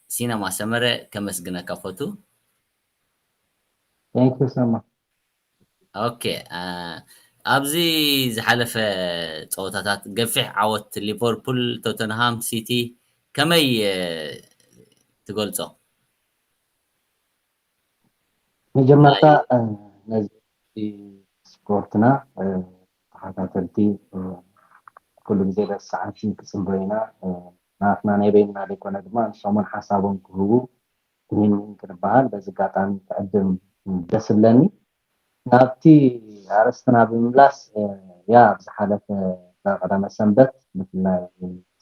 ሲነማ ሰመረ ከመስግነካ ፈቱ። Thank you so much። ኦኬ፣ አ፣ ኣብዚ ዝሓለፈ ጸወታታት ገፊሕ ዓወት ሊቨርፑል፣ ቶተንሃም፣ ሲቲ ከመይ፣ እ፣ ትገልጾ? መጀመርታ፣ እ፣ ነዚ ስፖርትና፣ እ፣ ተኸታተልቲ፣ እ፣ ኩሉ ግዜ በዚ ሰዓት ክጽበዩና፣ እ፣ ናትና ናይ በይንና ዘይኮነ ድማ ንሶምን ሓሳቦም ክህቡ ይህንን ክንበሃል በዚ ኣጋጣሚ ክዕድም ደስ ይብለኒ። ናብቲ ኣርእስትና ብምምላስ፣ እ፣ ያ ኣብ ዝሓለፈ ቀዳመ ሰንበት ብፍላይ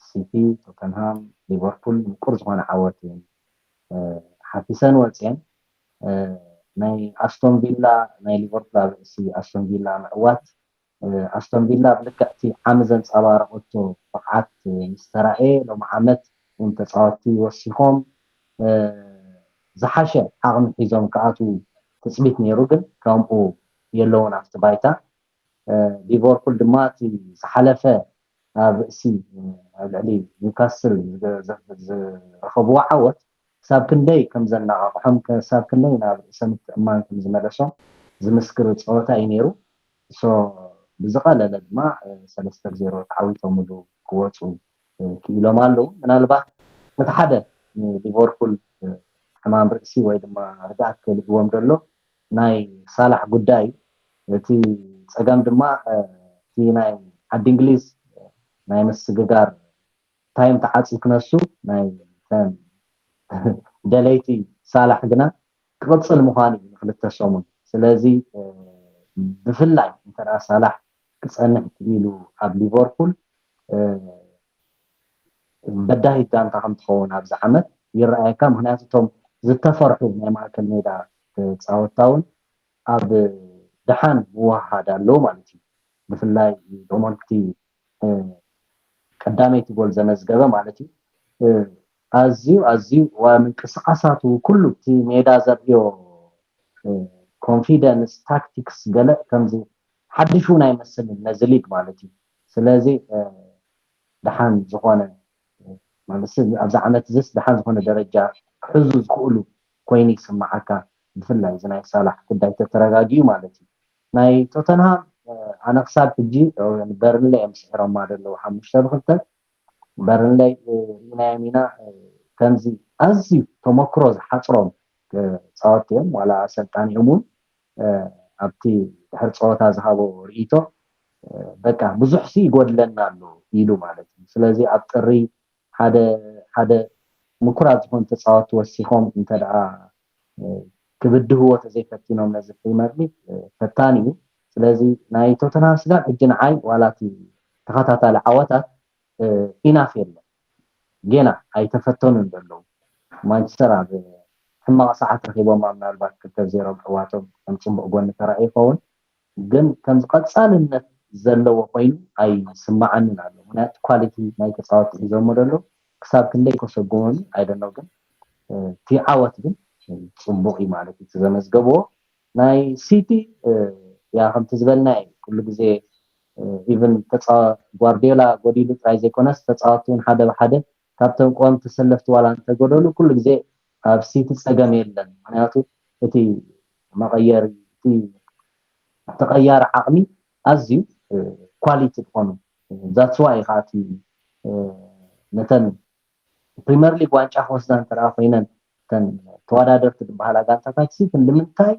ሲቲ፣ ቶተንሃም፣ ሊቨርፑል ምቁር ዝኾነ ዓወት እየን፣ እ፣ ሓፊሰን ወፅየን። እ፣ ናይ ኣስቶን ቪላ፣ ናይ ሊቨርፑል ኣብ ርእሲ ኣስቶን ቪላ ምዕዋት፣ እ፣ ኣስቶን ቪላ ብልክዕ እቲ ዓሚ ዘንጸባረቐቶ ብቕዓት ምስ ተራእየ፣ ሎሚ ዓመት እውን ተጻወትቲ ወሲኾም፣ እ፣ ዝሓሸ ዓቕሚ ሒዞም ክኣትዉ ትጽቢት ነይሩ፣ ግን ከምኡ የለውን ኣብቲ ባይታ። እ፣ ሊቨርፑል ድማ እቲ ዝሓለፈ ኣብ ርእሲ፣ ኣብ ልዕሊ ኒውካስል ዝገ-፣ ዘ-፣ ዝረኸብዎ ዓወት ክሳብ ክንደይ ከም ዘነቓቕሖም፣ ክሳብ ክንደይ ናብ ርእሰ ምትእምማን ከም ዝመለሶም ዝምስክር ጸወታ እዩ ነይሩ። ሶ ብዝቐለለ ድማ፣ እ፣ ሰለስተ ዜሮ ተዓዊቶምሉ ክወጹ፣ እ፣ ክኢሎም ኣለዉ። ምናልባት እቲ ሓደ ንሊቨርፑል፣ እ፣ ሕማም ርእሲ ወይ ድማ ርግኣት ከልእዎም ዘሎ ናይ ሳላሕ ጉዳይ እዩ። እቲ ጸገም ድማ፣ እ፣ እቲ ናይ ዓዲ እንግሊዝ ናይ ምስግጋር ታይም ተዓጽዩ ክነሱ ናይ ተን ደለይቲ ሳላሕ ግና ክቕጽል ምዃኑ እዩ ንክልተ ሰሙን። ስለዚ፣ እ፣ ብፍላይ እንተ ደኣ ሳላሕ ክጸንሕ ክኢሉ ኣብ ሊቨርፑል፣ እ፣ በዳሂት ጋንታ ከም ትኸውን ኣብዚ ዓመት ይረኣየካ። ምኽንያቱ እቶም ዝተፈርሑ ናይ ማእከል ሜዳ ተጻወትታ እውን ኣብ ደሓን ምውህሃድ ኣለዉ ማለት እዩ። ብፍላይ ዶሞንክቲ፣ እ፣ ቀዳመይቲ ጎል ዘመዝገበ ማለት እዩ። እ፣ ኣዝዩ፣ ኣዝዩ ዋ-፣ ምንቅስቓሳቱ ኩሉ እቲ ሜዳ ዘርእዮ፣ እ፣ ኮንፊደንስ፣ ታክቲክስ ገለ ከምዚ ሓድሽ እውን ኣይመስልን ነዚ ሊግ ማለት እዩ። ስለዚ፣ እ፣ ደሓን ዝኾነ፣ እ፣ ማለት ኣብዚ ዓመት እዚስ ደሓን ዝኾነ ደረጃ ክሕዙ ዝኽእሉ ኮይኑ ይስምዓካ። ብፍላይ እዚ ናይ ሳላሕ ጉዳይ ተተረጋጊኡ ማለት እዩ። ናይ ቶተንሃም፣ እ፣ ኣነ ክሳብ ሕጂ፣ እ፣ በርንለ እዮም ስዒሮማ ዘለዉ ሓሙሽተ ብክልተ። በርንለይ፣ እ፣ ርኢናዮም ኢና፣ እ፣ ከምዚ ኣዝዩ ተመክሮ ዝሓጽሮም፣ እ፣ ተጻወትቲ እዮም። ዋላ ኣሰልጣኒኦም እውን፣ እ፣ ኣብቲ ድሕሪ ጸወታ ዝሃቦ ርእይቶ፣ እ፣ በቃ ብዙሕ ሲ ይጎድለና ኣሎ ኢሉ ማለት እዩ። ስለዚ ኣብ ጥሪ ሓደ፣ ሓደ ምኩራት ዝኾኑ ተጻወትቲ ወሲኾም እንተ ደኣ፣ እ፣ ክብድህዎ ተዘይፈቲኖም ነዚ ፕሪመር ሊግ፣ እ፣ ፈታኒ እዩ። ስለዚ ናይ ቶተንሃም ስጋብ ሕጂ ንዓይ ዋላ እቲ ተኸታታሊ ዓወታት፣ እ፣ ኢናፍ የለን። ጌና ኣይተፈተኑን ዘለዉ። ማንቸስተር ኣብ ሕማቕ ሰዓት ረኺቦማ ምናልባት ክልተ ዜሮ ምዕዋቶም ከም ጽቡቕ ጎኒ ተራእዩ ይኸውን። ግን ከምዚ ቀጻልነት ዘለዎ ኮይኑ ኣይስምዓንን ኣሎ። ምኽንያቱ ኳሊቲ ናይ ተጻወትቲ ሒዞሞ ዘለዉ ክሳብ ክንደይ ከሰጉሞም ኣይደነው፣ ግን፣ እ፣ እቲ ዓወት ግን ጽቡቕ እዩ ማለት እዩ እቲ ዘመዝገብዎ። ናይ ሲቲ፣ እ፣ ያ ከምቲ ዝበልና እዩ ኩሉ ግዜ፣ እ፣ ኢቭን ተጻ-፣ ጓርዲዮላ ጎዲሉ ጥራይ ዘይኮነስ ተጻወትቲ እውን ሓደ ብሓደ ካብቶም ቀወምቲ ተሰለፍቲ ዋላ እንተጎደሉ ኩሉ ግዜ ኣብ ሲቲ ጸገም የለን። ምኽንያቱ እቲ መቐየሪ፣ እቲ ተቐያሪ ዓቕሚ ኣዝዩ፣ እ፣ ኳሊቲ ዝኾኑ፣ እ፣ that's why ከዓ እቲ፣ እ፣ ነተን ፕሪመር ሊግ ዋንጫ ክወስዳ እንተ ደኣ ኮይነን እተን ተወዳደርቲ ዝበሃላ ጋንታታት ሲ ክንዲ ምንታይ፣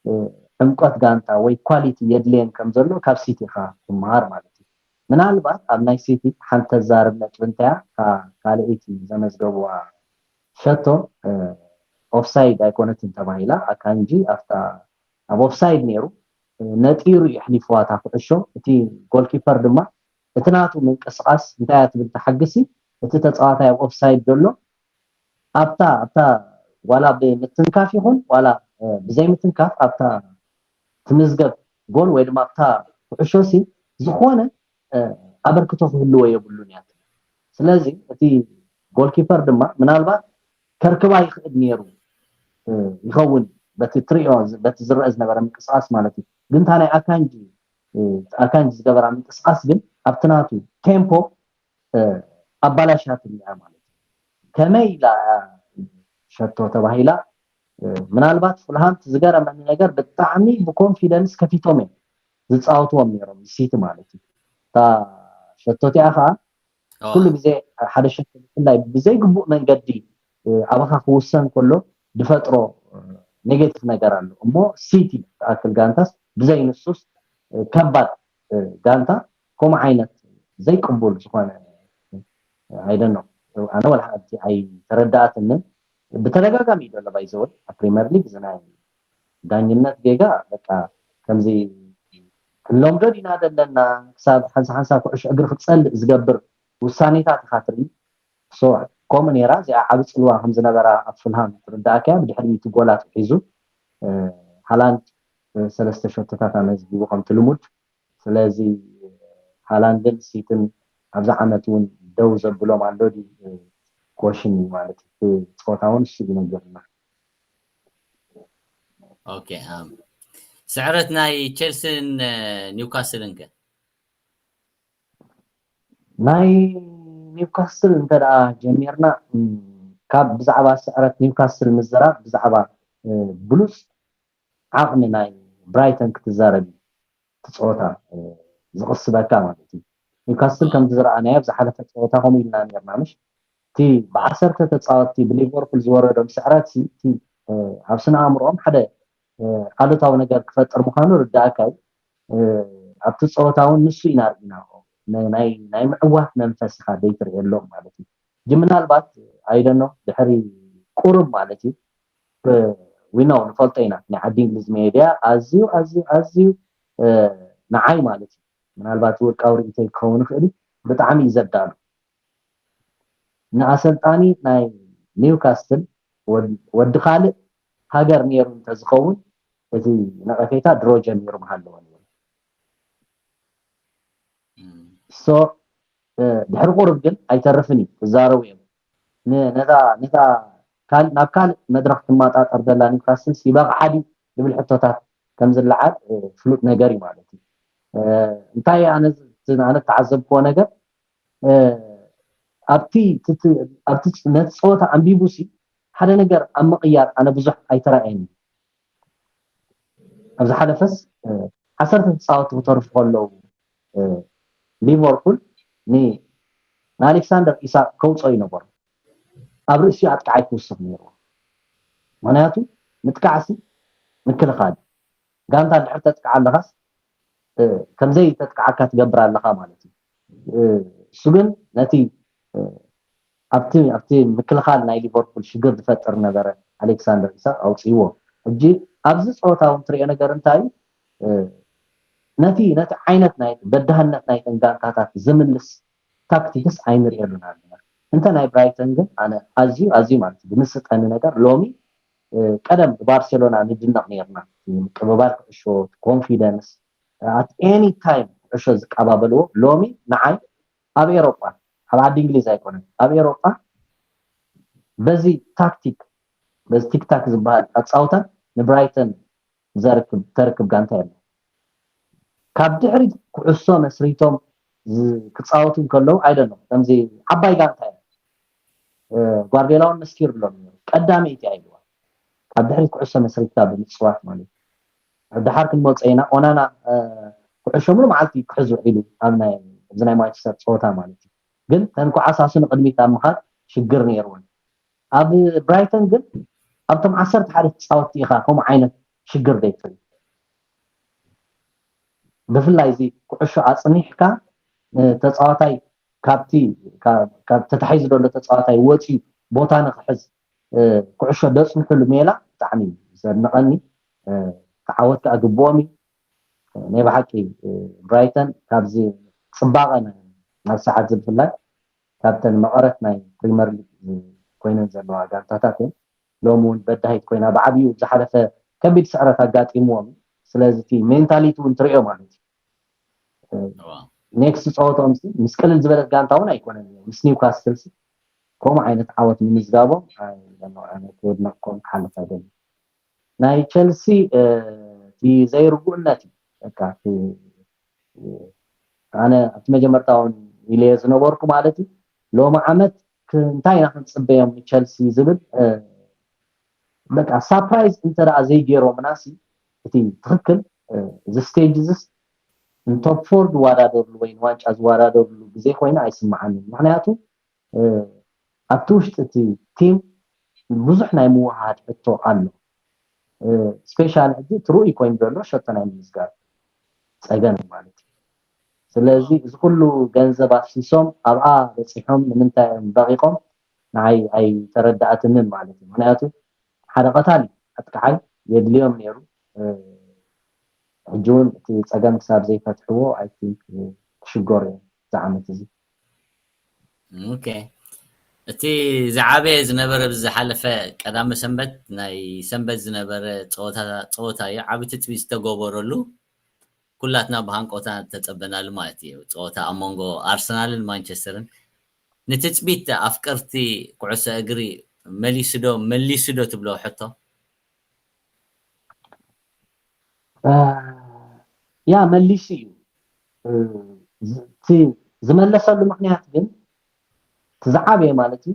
እ፣ ዕምቆት ጋንታ ወይ ኳሊቲ የድልየን ከም ዘሎ ካብ ሲቲ ኢኻ ትመሃር ማለት እዩ። ምናልባት ኣብ ናይ ሲቲ ሓንቲ ተዛርብ ነጥቢ እንታይ እያ፣ እታ ካልኣይቲ ዘመዝገብዋ ሸቶ፣ እ፣ ኦፍሳይድ ኣይኮነትን ተባሂላ፣ ኣካንጂ ኣብታ፣ ኣብ ኦፍሳይድ ነይሩ፣ እ፣ ነጢሩ የሕሊፍዋ እታ ኩዕሾ። እቲ ጎልኪፐር ድማ እቲ ናቱ ምንቅስቓስ እንታይ እያ ትብል ተሓግሲ፣ እቲ ተጻዋታይ ኣብ ኦፍሳይድ ዘሎ ኣብታ፣ ኣብታ ዋላ ብምትንካፍ ይኹን ዋላ፣ እ፣ ብዘይምትንካፍ ኣብታ ትምዝገብ ጎል ወይ ድማ ኣብታ ኩዕሾ ሲ ዝኾነ፣ እ፣ ኣበርክቶ ክህልዎ የብሉን እያ ትብል። ስለዚ እቲ ጎልኪፐር ድማ ምናልባት ከርክባ ይኽእል ነይሩ፣ እ፣ ይኸውን በቲ ትሪኦ፣ በቲ ዝረአ ዝነበረ ምንቅስቓስ ማለት እዩ። ግን እታ ናይ ኣካንጂ፣ እ፣ ኣካንጂ ዝገበራ ምንቅስቓስ ግን ኣብቲ ናቱ ቴምፖ፣ እ፣ ኣባላሻትኒ እያ ማለት እዩ። ከመይ ኢላ እያ ሸቶ ተባሂላ። ምናልባት ፉልሃም ዝገረመኒ ነገር ብጣዕሚ ብኮንፊደንስ ከፊቶም እዮም ዝፃወትዎም ነይሮም ሲቲ ማለት እዩ። እታ ሸቶ እቲኣ ከዓ ኩሉ ግዜ ሓደ ሸቶ ብፍላይ ብዘይግቡእ መንገዲ ኣባኻ ክውሰን ከሎ ዝፈጥሮ ኔጌቲቭ ነገር ኣሎ እሞ ሲቲ ትኣክል ጋንታስ ብዘይ ንሱስ ከባድ ጋንታ ከምኡ ዓይነት ዘይቅቡል ዝኾነ ኣይደኖ ኣነ ወላ ሓንቲ ኣይተረዳኣትንን። ብተደጋጋሚ እዩ ዘሎ ባይዘወ ኣብ ፕሪምየር ሊግ ዝናይ ዳኝነት ጌጋ በቃ ከምዚ ክንለምዶ ዲና ዘለና ክሳብ ሓንሳ ሓንሳ ኩዕሾ እግሪ ክትፀልእ ዝገብር ውሳኔታት ኢኻ ትርኢ። ሶ ከምኡ ነይራ እዚኣ ዓቢ ፅልዋ ከም ዝነበራ ኣብ ፍልሃም ትርዳእካ እያ። ብድሕሪ እቲ ጎላት ሒዙ ሃላንድ ሰለስተ ሸቶታት ኣመዝጊቡ ከምቲ ልሙድ። ስለዚ ሃላንድን ሲትን ኣብዚ ዓመት እውን ደው ዘብሎም ኣሎ ድዩ ኮሽን እዩ ማለት እዩ። እቲ ፀወታ እውን እሱ እዩ ነጊሩና። ኦኬ ኣም፣ ስዕረት ናይ ቸልሲን ኒውካስልን ከ? ናይ ኒውካስል እንተ ደኣ ጀሚርና እም፣ ካብ ብዛዕባ ስዕረት ኒውካስል ምዝራብ ብዛዕባ እ፣ ብሉፅ ዓቕሚ ናይ ብራይተን ክትዛረብ እዩ እቲ ፀወታ እ፣ ዝቕስበካ ማለት እዩ። ኒውካስል ከምቲ ዝረኣናዮ ኣብ ዝሓለፈ ፀወታ ከምኡ ኢልና ነርና ምሽ እቲ ብዓሰርተ ተፃወትቲ ብሊቨርፑል ዝወረዶም ስዕረት ሲ እቲ እ፣ ኣብ ስነ ኣእምሮኦም ሓደ እ፣ ኣሉታዊ ነገር ክፈጥር ምዃኑ ርዳእካ እዩ። እ፣ ኣብቲ ፀወታ እውን ንሱ ኢና ርኢና ናይ ናይ ምዕዋት መንፈስ ኢኻ ዘይትርእየሎም ማለት እዩ። ሕጂ ምናልባት ኣይደኖ ድሕሪ ቁሩብ ማለት እዩ ዊኖ ንፈልጦ ኢና ናይ ዓዲ እንግሊዝ ሜድያ ኣዝዩ ኣዝዩ ኣዝዩ እ፣ ንዓይ ማለት እዩ ምናልባት ውልቃዊ ርእይቶይ ክኸውን ይኽእል እዩ ብጣዕሚ እዩ ዘዳሉ ንኣሰልጣኒ ናይ ኒውካስትል ወዲ ካልእ ሃገር ነይሩ እንተዝኸውን እቲ ነቐፌታ ድሮ ጀሚሩ ምሃለዎ ነይሩ ሶ ድሕሪ ቁሩብ ግን ኣይተርፍን እዩ ክዛረቡ እዮም ነታ ነታ ናብ ካልእ መድረክ ትመጣጠር ዘላ ኒውካስትል ይበቕዓ ድዩ ዝብል ሕቶታት ከም ዝለዓል ፍሉጥ ነገር እዩ ማለት እዩ እንታይ ኣነ ኣነ ተዓዘብክዎ ነገር ኣብቲ ኣብቲ ነቲ ፀወታ ኣንቢቡሲ ሓደ ነገር ኣብ ምቕያር ኣነ ብዙሕ ኣይተረኣየኒ ኣብ ዝሓለፈስ ዓሰርተ ተፃወቲ ክተርፉ ከለዉ ሊቨርፑል ንኣሌክሳንደር ኢሳቅ ከውፀኦ ይነበሩ ኣብ ርእሲኡ ኣጥቃዓይ ክውስኽ ነይርዎ ምክንያቱ ምጥቃዕሲ ምክልኻል ጋንታ እንድሕር ተጥቃዓ ኣለኻስ ከምዘይ ተጥቃዓካ ትገብር ኣለኻ ማለት እዩ እሱ ግን ነቲ ኣብቲ ኣብቲ ምክልኻል ናይ ሊቨርፑል ሽግር ዝፈጥር ነበረ ኣሌክሳንደር ኢሳቅ ኣውፅእዎ ሕጂ ኣብዚ ፀወታ እውን ትሪኦ ነገር እንታይ እዩ ነቲ ነቲ ዓይነት ናይ በዳህነት ናይ ተንጋንካታት ዝምልስ ታክቲክስ ኣይንሪኤሉን ኣለና እንተ ናይ ብራይተን ግን ኣነ ኣዝዩ ኣዝዩ ማለት እዩ ዝምስጠኒ ነገር ሎሚ ቀደም ብባርሴሎና ንድነቕ ነርና ምቅብባል ክዕሾ ኮንፊደንስ at any time ክዕሾ ዝቀባበልዎ ሎሚ ንዓይ ኣብ ኤሮጳ ኣብ ዓዲ እንግሊዝ ኣይኮነን ኣብ ኤሮጳ በዚ ታክቲክ በዚ ቲክታክ ዝበሃል ኣፃውታ ንብራይተን ዘርክብ ተርክብ ጋንታ የለ ካብ ድሕሪት ኩዕሶ መስሪቶም ክፃወቱ ከለዉ ኣይደለም ከምዚ ዓባይ ጋንታ እዮም ጓርዲዮላ እውን መስኪሩ ኣሎ ቀዳመይቲ እያ ኢልዋ ካብ ድሕሪት ኩዕሶ መስሪትካ ብምፅዋት ማለት እዩ ድሓር ክንመፀ ኢና ኦናና ኩዕሾ ሙሉ መዓልቲ ክሕዝ ውዒሉ ኣብዚ ናይ ማንቸስተር ፀወታ ማለት እዩ ግን ተን ኩዓሳሱ ንቅድሚት ኣብ ምኻድ ሽግር ነይርወን ኣብ ብራይተን ግን ኣብቶም ዓሰርተ ሓደ ተፃወትቲ ኢኻ ከምኡ ዓይነት ሽግር ዘይትርኢ ብፍላይ እዚ ኩዕሾ ኣፅኒሕካ ተፃዋታይ ካብቲ ካብ ተታሒዙ ዘሎ ተፃዋታይ ወፂኡ ቦታ ንክሕዝ ኩዕሾ ደፅንሕሉ ሜላ ብጣዕሚ ዘድንቐኒ ተዓወት ከዓ ግብኦም እዩ ናይ ብሓቂ ብራይተን ካብዚ ፅባቐ ናብ ሰዓት ዝብፍላይ ካብተን መቐረት ናይ ፕሪመር ሊግ ኮይነን ዘለዋ ጋንታታት እየን ሎሚ እውን በዳሂት ኮይና ብዓብዩ ዝሓለፈ ከቢድ ስዕረት ኣጋጢምዎም ስለዚ እቲ ሜንታሊቲ እውን ትሪኦ ማለት እዩ ኔክስት ፀወትኦም ምስ ቅልል ዝበለት ጋንታ እውን ኣይኮነን ምስ ኒውካስትል ከምኡ ዓይነት ዓወት ምምዝጋቦም ክወድነቅኮም ክሓልፍ ኣይደልን ናይ ቸልሲ እቲ ዘይርጉእነት እዩ ኣነ ኣብቲ መጀመርታ እውን ኢለዮ ዝነበርኩ ማለት እዩ ሎሚ ዓመት እንታይ ኢና ክንፅበዮም ንቸልሲ ዝብል በቃ ሳፕራይዝ እንተ ደኣ ዘይገይሮምና ሲ እቲ ትኽክል እዚ ስቴጅ እዚስ ንቶፕ ፎር ዝወዳደርሉ ወይ ንዋንጫ ዝወዳደርሉ ግዜ ኮይኑ ኣይስምዓንን። ምክንያቱ ኣብቲ ውሽጢ እቲ ቲም ብዙሕ ናይ ምውሃድ ሕቶ ኣሎ። ስፔሻል ሕጂ እቲ ርኡይ ኮይኑ ዘሎ ሸቶ ናይ ምምዝጋብ ጸገም ማለት እዩ። ስለዚ እዚ ኩሉ ገንዘብ ኣፍሲሶም ኣብኣ በፂሖም ንምንታይ እዮም ረቂቆም ንዓይ ኣይተረዳእትንን ማለት እዩ። ምክንያቱ ሓደ ቀታሊ ኣጥቃዓይ የድልዮም ነይሩ። ሕጂ እውን እቲ ፀገም ክሳብ ዘይፈትሕዎ ኣይ ቲንክ ክሽገሩ እዮም እዚ ዓመት እዚ። ኦኬ፣ እቲ ዝዓበየ ዝነበረ ብዝሓለፈ ቀዳመ ሰንበት ናይ ሰንበት ዝነበረ ፀወታ እዩ። ዓብዪ ትፅቢት ዝተገበረሉ ኩላትና ብሃንቆታ ተፀበናሉ ማለት እዩ። ፀወታ ኣብ መንጎ ኣርሰናልን ማንቸስተርን ንትፅቢት ኣፍቀርቲ ኩዕሶ እግሪ መሊሱ ዶ መሊሱ ዶ ትብሎ ሕቶ? ያ መሊሱ እዩ። እቲ ዝመለሰሉ ምክንያት ግን እቲ ዝዓበየ ማለት እዩ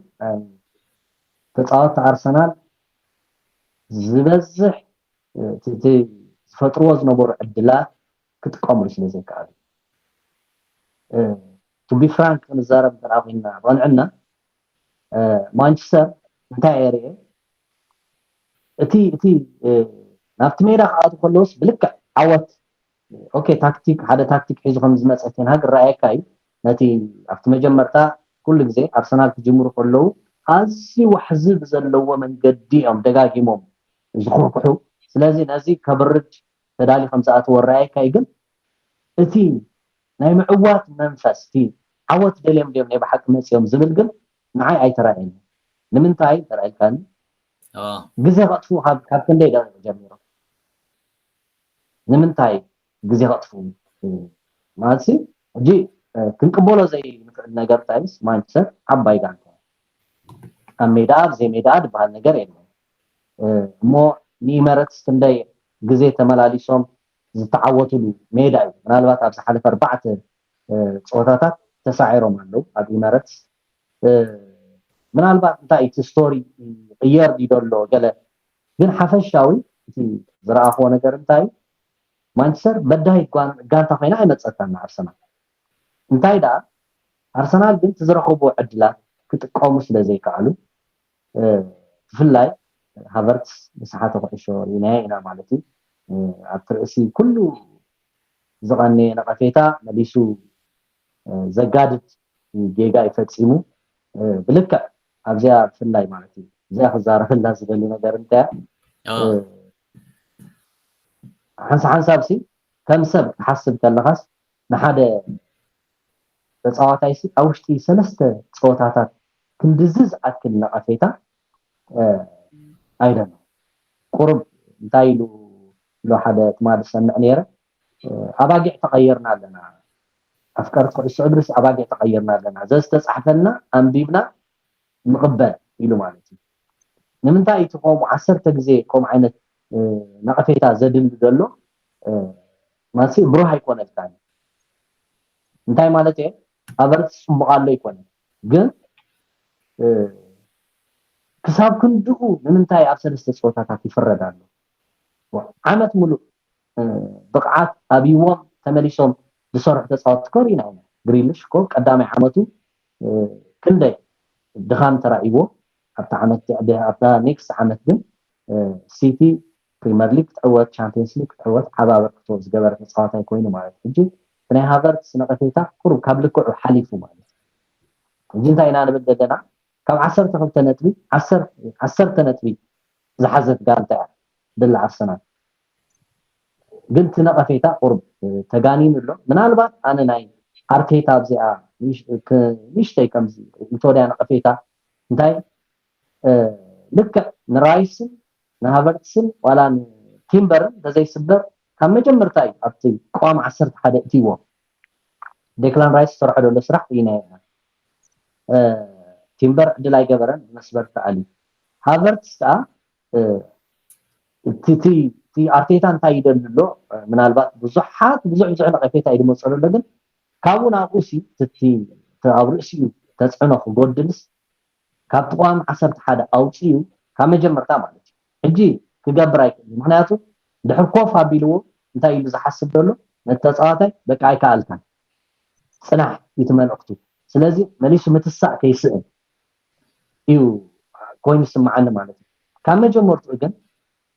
ተፃወትቲ ኣርሰናል ዝበዝሕ እቲ ዝፈጥርዎ ዝነበሩ ዕድላት ክጥቀምሉ ስለ ዘይከኣሉ። ቱ ቢ ፍራንክ ክንዛረብ እንተ ኮይና ብቕንዕና ማንቸስተር እንታይ እየ ርኤ እቲ እቲ ናብቲ ሜዳ ክኣቱ ከለውስ ብልክዕ ዓወት ኦኬ ታክቲክ ሓደ ታክቲክ ሒዙ ከም ዝመፀ ቴንሃግ ረኣየካ እዩ። ነቲ ኣብቲ መጀመርታ ኩሉ ግዜ ኣርሰናል ክጅምሩ ከለዉ ኣዝዩ ዋሕዚ ብዘለዎ መንገዲ እዮም ደጋጊሞም ዝኩርኩሑ። ስለዚ ነዚ ከብርድ ተዳሊ ከም ዝኣተወ ረኣየካ እዩ። ግን እቲ ናይ ምዕዋት መንፈስ እቲ ዓወት ደልዮም ድዮም ናይ ብሓቂ መፅዮም ዝብል ግን ንዓይ ኣይተራእየኒ። ንምንታይ ተራእልካኒ? ግዜ ከጥፉ ካብ ክንደይ ደቂቕ ጀሚሮም ንምንታይ ግዜ ከጥፉ ማለት ሕጂ ክንቅበሎ ዘይንክእል ነገር እንታይስ ማንቸስተር ዓባይ ጋንታ ኣብ ሜዳ ኣብ ዘይ ሜዳ ዝበሃል ነገር የለን። እሞ ንኢመረትስ ክንደይ ግዜ ተመላሊሶም ዝተዓወትሉ ሜዳ እዩ። ምናልባት ኣብ ዝሓለፈ ኣርባዕተ ፀወታታት ተሳዒሮም ኣለዉ ኣብ ኢመረትስ። ምናልባት እንታይ እቲ ስቶሪ ይቕየር ድዩ ዘሎ ገለ ግን ሓፈሻዊ እቲ ዝረኣኽዎ ነገር እንታይ እዩ? ማንቸስተር በዳሂት ጋንታ ኮይና ኣይመፀታን ንኣርሰናል። እንታይ ደኣ ኣርሰናል ግን እቲ ዝረኸብዎ ዕድላት ክጥቀሙ ስለ ዘይከኣሉ ብፍላይ ሃቨርትስ ንስሓተ ኩዕሾ ርኢናዮ ኢና ማለት እዩ። ኣብቲ ርእሲ ኩሉ ዝቐነየ ነቐፌታ መሊሱ ዘጋድድ ጌጋ እዩ ፈፂሙ። ብልክዕ ኣብዚኣ ብፍላይ ማለት እዩ እዚኣ ክዛረበላ ዝደሊ ነገር እንታይ ሓንሳ ሓንሳብ ሲ ከም ሰብ ክሓስብ ከለኻስ ንሓደ ተፃዋታይ ሲ ኣብ ውሽጢ ሰለስተ ፀወታታት ክንድዚ ዝኣክል ነቐፌታ ኣይደን ቁሩብ እንታይ ኢሉ ኢሉ ሓደ ትማሊ ዝሰምዕ ነይረ ኣባጊዕ ተቐየርና ኣለና ኣፍቀርቲ ኩዕሶ እግርስ ኣባጊዕ ተቐየርና ኣለና ዘዝተፃሕፈልና ኣንቢብና ንቕበል ኢሉ ማለት እዩ ንምንታይ እቲ ከምኡ ዓሰርተ ግዜ ከምኡ ዓይነት ነቐፌታ ዘድሊ ዘሎ ማለት ብሩህ ኣይኮነልካን እንታይ ማለት እየ ኣበርት ፅቡቕ ኣሎ ይኮነ ግን ክሳብ ክንድኡ ንምንታይ ኣብ ሰለስተ ፀወታታት ይፍረድ ኣሎ ዓመት ሙሉእ ብቕዓት ኣብይዎም ተመሊሶም ዝሰርሑ ተፃወትቲ ኮ ርኢና ኢና ግሪልሽ ኮ ቀዳማይ ዓመቱ ክንደይ ድኻም ተራእይዎ ኣብታ ዓመት ኣብታ ኔክስት ዓመት ግን ሲቲ ፕሪመር ሊግ ክትዕወት ቻምፒየንስ ሊግ ክትዕወት ዓብ ኣበርክቶ ዝገበረ ተፃዋታይ ኮይኑ ማለት ሕጂ ናይ ሃቨርትስ ነቐፌታ ቁሩብ ካብ ልክዑ ሓሊፉ ማለት ሕጂ እንታይ ኢና ንብል ዘለና ካብ ዓሰርተ ክልተ ነጥቢ ዓሰርተ ነጥቢ ዝሓዘት ጋንታ እያ ደላ ኣርሰናል ግን እቲ ነቐፌታ ቁሩብ ተጋኒኑ ኣሎ ምናልባት ኣነ ናይ ኣርቴታ ኣብዚኣ ንእሽተይ ከምዚ ኢቶድያ ነቐፌታ እንታይ ልክዕ ንራይስን ንሃቨርትስን ዋላ ንቲምበርን እንተዘይስበር ካብ መጀመርታ እዩ ኣብቲ ቀዋሚ ዓሰርተ ሓደ እትይዎ ዴክላን ራይስ ዝሰርሖ ዘሎ ስራሕ ርኢናዮ ኢና ቲምበር ዕድል ኣይገበረን ብመስበር ተኣልዩ ሃቨርትስ ከዓ እቲ ኣርቴታ እንታይ ይደሊ ኣሎ ምናልባት ብዙሓት ብዙሕ ብዙሕ ነቐፌታ እዩ ዝመፀሉ ኣሎ ግን ካብኡ ናብኡ ሲ እቲ ኣብ ርእሲኡ ተፅዕኖ ክጎድልስ ካብ ተቋም ዓሰርተ ሓደ ኣውፅኡ ካብ መጀመርታ ማለት እዩ ሕጂ ክገብር ኣይክእል። ምክንያቱ ድሕር ኮፍ ኣቢልዎ እንታይ ኢሉ ዝሓስብ ዘሎ ነቲ ተፃዋታይ በቃ ኣይከኣልካን፣ ፅናሕ እዩ እቲ መልእክቱ። ስለዚ መሊሱ ምትሳእ ከይስእል እዩ ኮይኑ ዝስምዓኒ ማለት እዩ። ካብ መጀመርትኡ ግን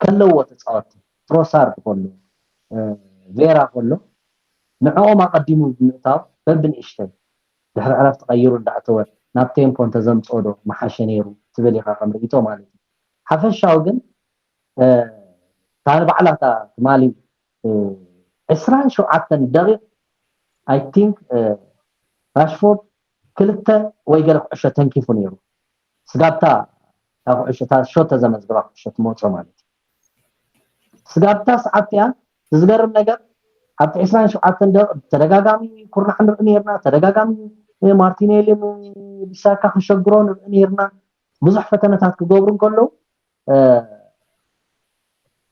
ከለዎ ተፃወትቲ ትሮሳርድ ከሎ፣ ቬራ ከሎ፣ ንዕኦም ኣቐዲሙ ብምእታው በብንእሽተይ ድሕሪ ዕረፍቲ ቀይሩ እንዳእተወ ናብ ቴምፖ እንተዘምፅኦ ዶ ምሓሸ ነይሩ ትብል ኢኻ ከም ርእይቶ ማለት እዩ። ሓፈሻዊ ግን እታ ንባዕላ እታ ትማሊ ዕስራን ሸውዓተን ደቂቕ፣ I think ራሽፎርድ ክልተ ወይ ገለ ኩዕሾ ተንኪፉ ነይሩ። ስጋብታ እታ ኩዕሾ እታ ሾት ተዘመዝግባ ኩዕሾ ትመፆ ማለት እዩ። ስጋብታ ሰዓት እቲኣ ዝገርም ነገር ኣብቲ ዕስራን ሸውዓተን ደቂቕ ተደጋጋሚ ኩርናዕ ንርኢ ነርና፣ ተደጋጋሚ ማርቲኔሊ ንቢሳካ ክሸግሮ ንርኢ ነርና። ብዙሕ ፈተነታት ክገብሩ እንከለዉ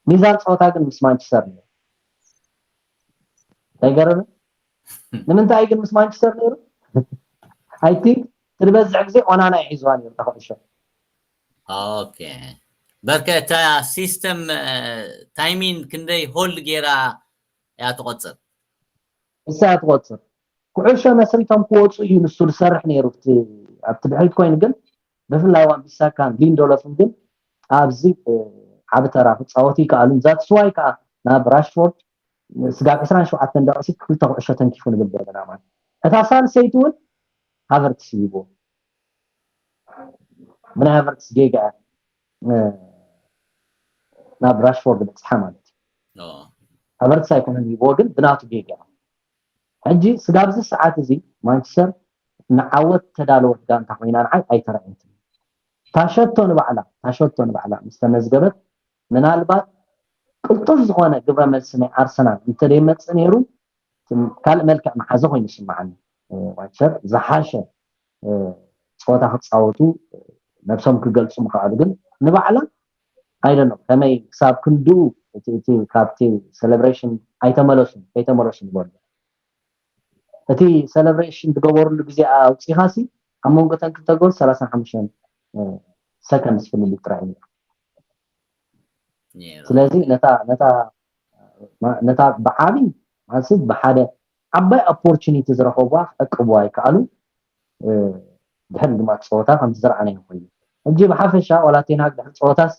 ሚዛን ፀወታ ግን ምስ ማንቸስተር ነይሩ። ኣይገረምን? ንምንታይ ግን ምስ ማንቸስተር ነይሩ? I think ትንበዝሕ ግዜ ኦናና ይሒዝዋ ነይሩ ተኩዕሾ። ኦኬ። በርከ እታ ሲስተም ታይሚን ክንደይ ሆልድ ጌራ እያ ትቆፅር? እሳ እያ ትቆፅር። ኩዕሾ መስሪቶም ክወፁ እዩ ንሱ ዝሰርሕ ነይሩ ኣብቲ ድሕሪት ኮይኑ፣ ግን ብፍላይ ዋን ቢሳካን ሊንደሎፍን ግን ኣብዚ ዓቢ ተራ ክፃወቱ ይከኣሉ። ዛትስዋይ ከዓ ናብ ራሽፎርድ ስጋብ ዕስራን ሸውዓተን ደቂቕ ክልተ ኩዕሾ ተንኪፉ ንብል ዘለና ማለት። እታ ሳልሰይቲ እውን ሃቨርትስ ሂቦ፣ ብናይ ሃቨርትስ ጌጋ ናብ ራሽፎርድ በፅሓ ማለት እዩ። ሃቨርትስ ኣይኮነን ሂቦ፣ ግን ብናቱ ጌጋ። ሕጂ ስጋብዚ ሰዓት እዚ ማንቸስተር ንዓወት ተዳለወት ጋንታ ኮይና ንዓይ ኣይተረኣየትን። ታሸቶ ንባዕላ ታሸቶ ንባዕላ ምስ ተመዝገበት፣ ምናልባት ቅልጡፍ ዝኾነ ግብረ መልሲ ናይ ኣርሰናል እንተደይመፅእ ነይሩ ካልእ መልክዕ መሓዘ ኮይኑ ይስምዓኒ። ማንቸስተር ዝሓሸ ፀወታ ክፃወቱ ነብሶም ክገልፁ ምኽኣሉ፣ ግን ንባዕላ ኣይደኖም ከመይ ክሳብ ክንድኡ እቲ ካብቲ ሴሌብሬሽን ኣይተመለሱን ከይተመለሱ ዝበሉ እቲ ሴሌብሬሽን ዝገበሩሉ ግዜ ኣውፂኻሲ ኣብ መንጎ ተን ክልተ ጎል ሰላሳን ሓሙሽተን ሰከንድስ ፍልልይ ጥራይ እዩ። ስለዚ ነታ ነታ ነታ ብዓቢ ማለት ብሓደ ዓባይ ኦፖርቹኒቲ ዝረኸብዋ ክዕቅብዋ ይከኣሉ። ድሕሪ ድማ ፀወታ ከምቲ ዝረኣናዮ ኮይኑ ሕጂ ብሓፈሻ ዋላ ቴንሃግ ድሕሪ ፀወታስ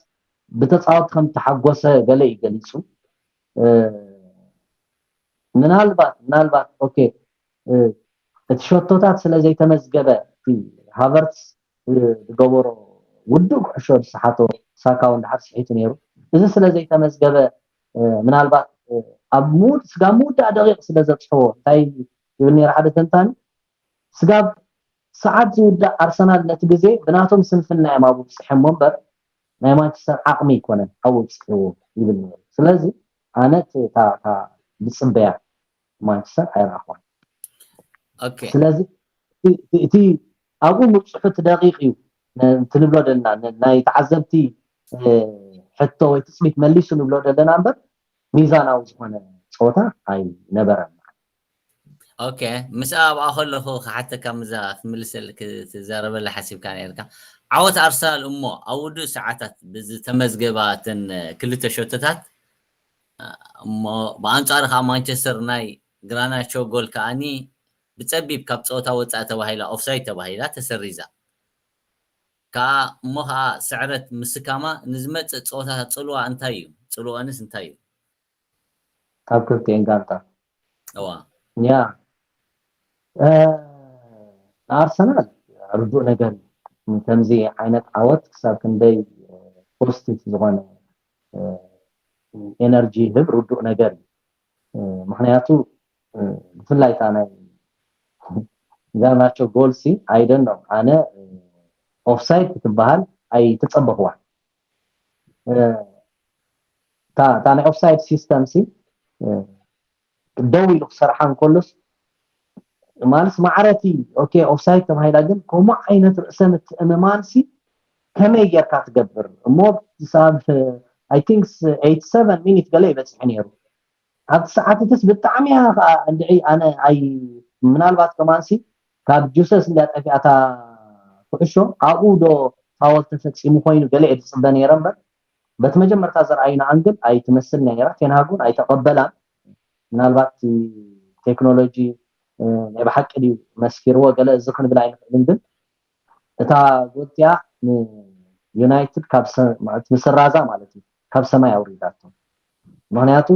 ብተፃወት ከም ተሓጎሰ ገለ እዩ ገሊፁ። ምናልባት ምናልባት ኦኬ እቲ ሸቶታት ስለ ዘይተመዝገበ እቲ ሃቨርትስ ዝገበሮ ውዱእ ኩዕሾ ዝሰሓቶ ሳካ እውን ድሓር ስሒቱ ነይሩ። እዚ ስለ ዘይተመዝገበ ምናልባት ኣብ ሙድ ስጋብ ምውዳእ ደቂቕ ስለ ዘብፅሕዎ እንታይ ይብል ነይሩ ሓደ ተንታኒ፣ ስጋብ ሰዓት ዝውዳእ ኣርሰናል ነቲ ግዜ ብናቶም ስንፍና እዮም ኣብኡ ብፅሖሞ እምበር ናይ ማንቸስተር ዓቕሚ ኣይኮነን ኣብኡ ብፅሕዎ ይብል ነይሩ። ስለዚ ኣነ እታ ዝፅበያ ማንቸስተር ኣይረኣኽዋን። ስለዚ እቲ ኣብኡ ምብፅሑ እቲ ደቂቕ እዩ ትንብሎ ዘለና ናይ ተዓዘብቲ ሕቶ ወይ ትፅቢት መሊሱ ንብሎ ዘለና እምበር ሚዛናዊ ዝኾነ ፀወታ ኣይነበረን። ኦኬ፣ ምስ ኣብኣ ከለኹ ክሓተካ ምዛ ክትምልሰል ክትዛረበላ ሓሲብካ ነርካ። ዓወት ኣርሰናል እሞ ኣብ ውዱእ ሰዓታት ብዝተመዝገባ እተን ክልተ ሸቶታት እሞ ብኣንጻሩ ከዓ ማንቸስተር ናይ ግራናቾ ጎል ከዓኒ ብጸቢብ ካብ ጸወታ ወጻኢ ተባሂላ ኦፍሳይድ ተባሂላ ተሰሪዛ። ከኣ እሞ ከኣ ስዕረት ምስካማ ንዝመጽእ ጸወታታት ጽልዋ እንታይ እዩ? ጽልዋንስ እንታይ እዩ? ካብ ክልቲኤን ጋንታ እዋ ያ ንኣርሰናል ርዱእ ነገር እዩ። ከምዚ ዓይነት ዓወት ክሳብ ክንደይ ፖዚቲቭ ዝኾነ ኤነርጂ ይህብ ርዱእ ነገር እዩ። ምክንያቱ ብፍላይ እታ ናይ ጋርናቾ ጎል ሲ ኣይደን ነው ኣነ ኦፍሳይድ ክትበሃል ኣይተጸበኽዋን። እታ ናይ ኦፍሳይድ ሲስተም ሲ ደው ኢሉ ክሰርሓ እንከሎስ ማለት ማዕረቲ ኦኬ ኦፍሳይድ ተባሂላ፣ ግን ከምኡ ዓይነት ርእሰ ምትእምማን ሲ ከመይ ጌርካ ትገብር እሞ ሳብ I think eighty seven ሚኒት ገለ ይበፅሕ ነይሩ። ኣብቲ ሰዓትትስ ብጣዕሚ እያ ከዓ እንድዒ ኣነ ኣይ ምናልባት ከማንሲ ካብ ጁሰስ እንድያ ጠፊኣታ ኩዕሾ ኣብኡ ዶ ፋወል ተፈፂሙ ኮይኑ ገለ እየ ዝፅበ ነይረ እምበር በቲ መጀመርታ ዘርኣዩና ኣንግል ኣይትመስል ነይራ። ቴንሃግ እውን ኣይተቐበላን። ምናልባት ቴክኖሎጂ ናይ ብሓቂ ድዩ መስኪርዎ ገለ እዚ ክንብል ኣይንኽእልን፣ ግን እታ ጎል እቲኣ ንዩናይትድ ካብ ምስራዛ ማለት እዩ ካብ ሰማይ ኣውሪዳቶ። ምክንያቱ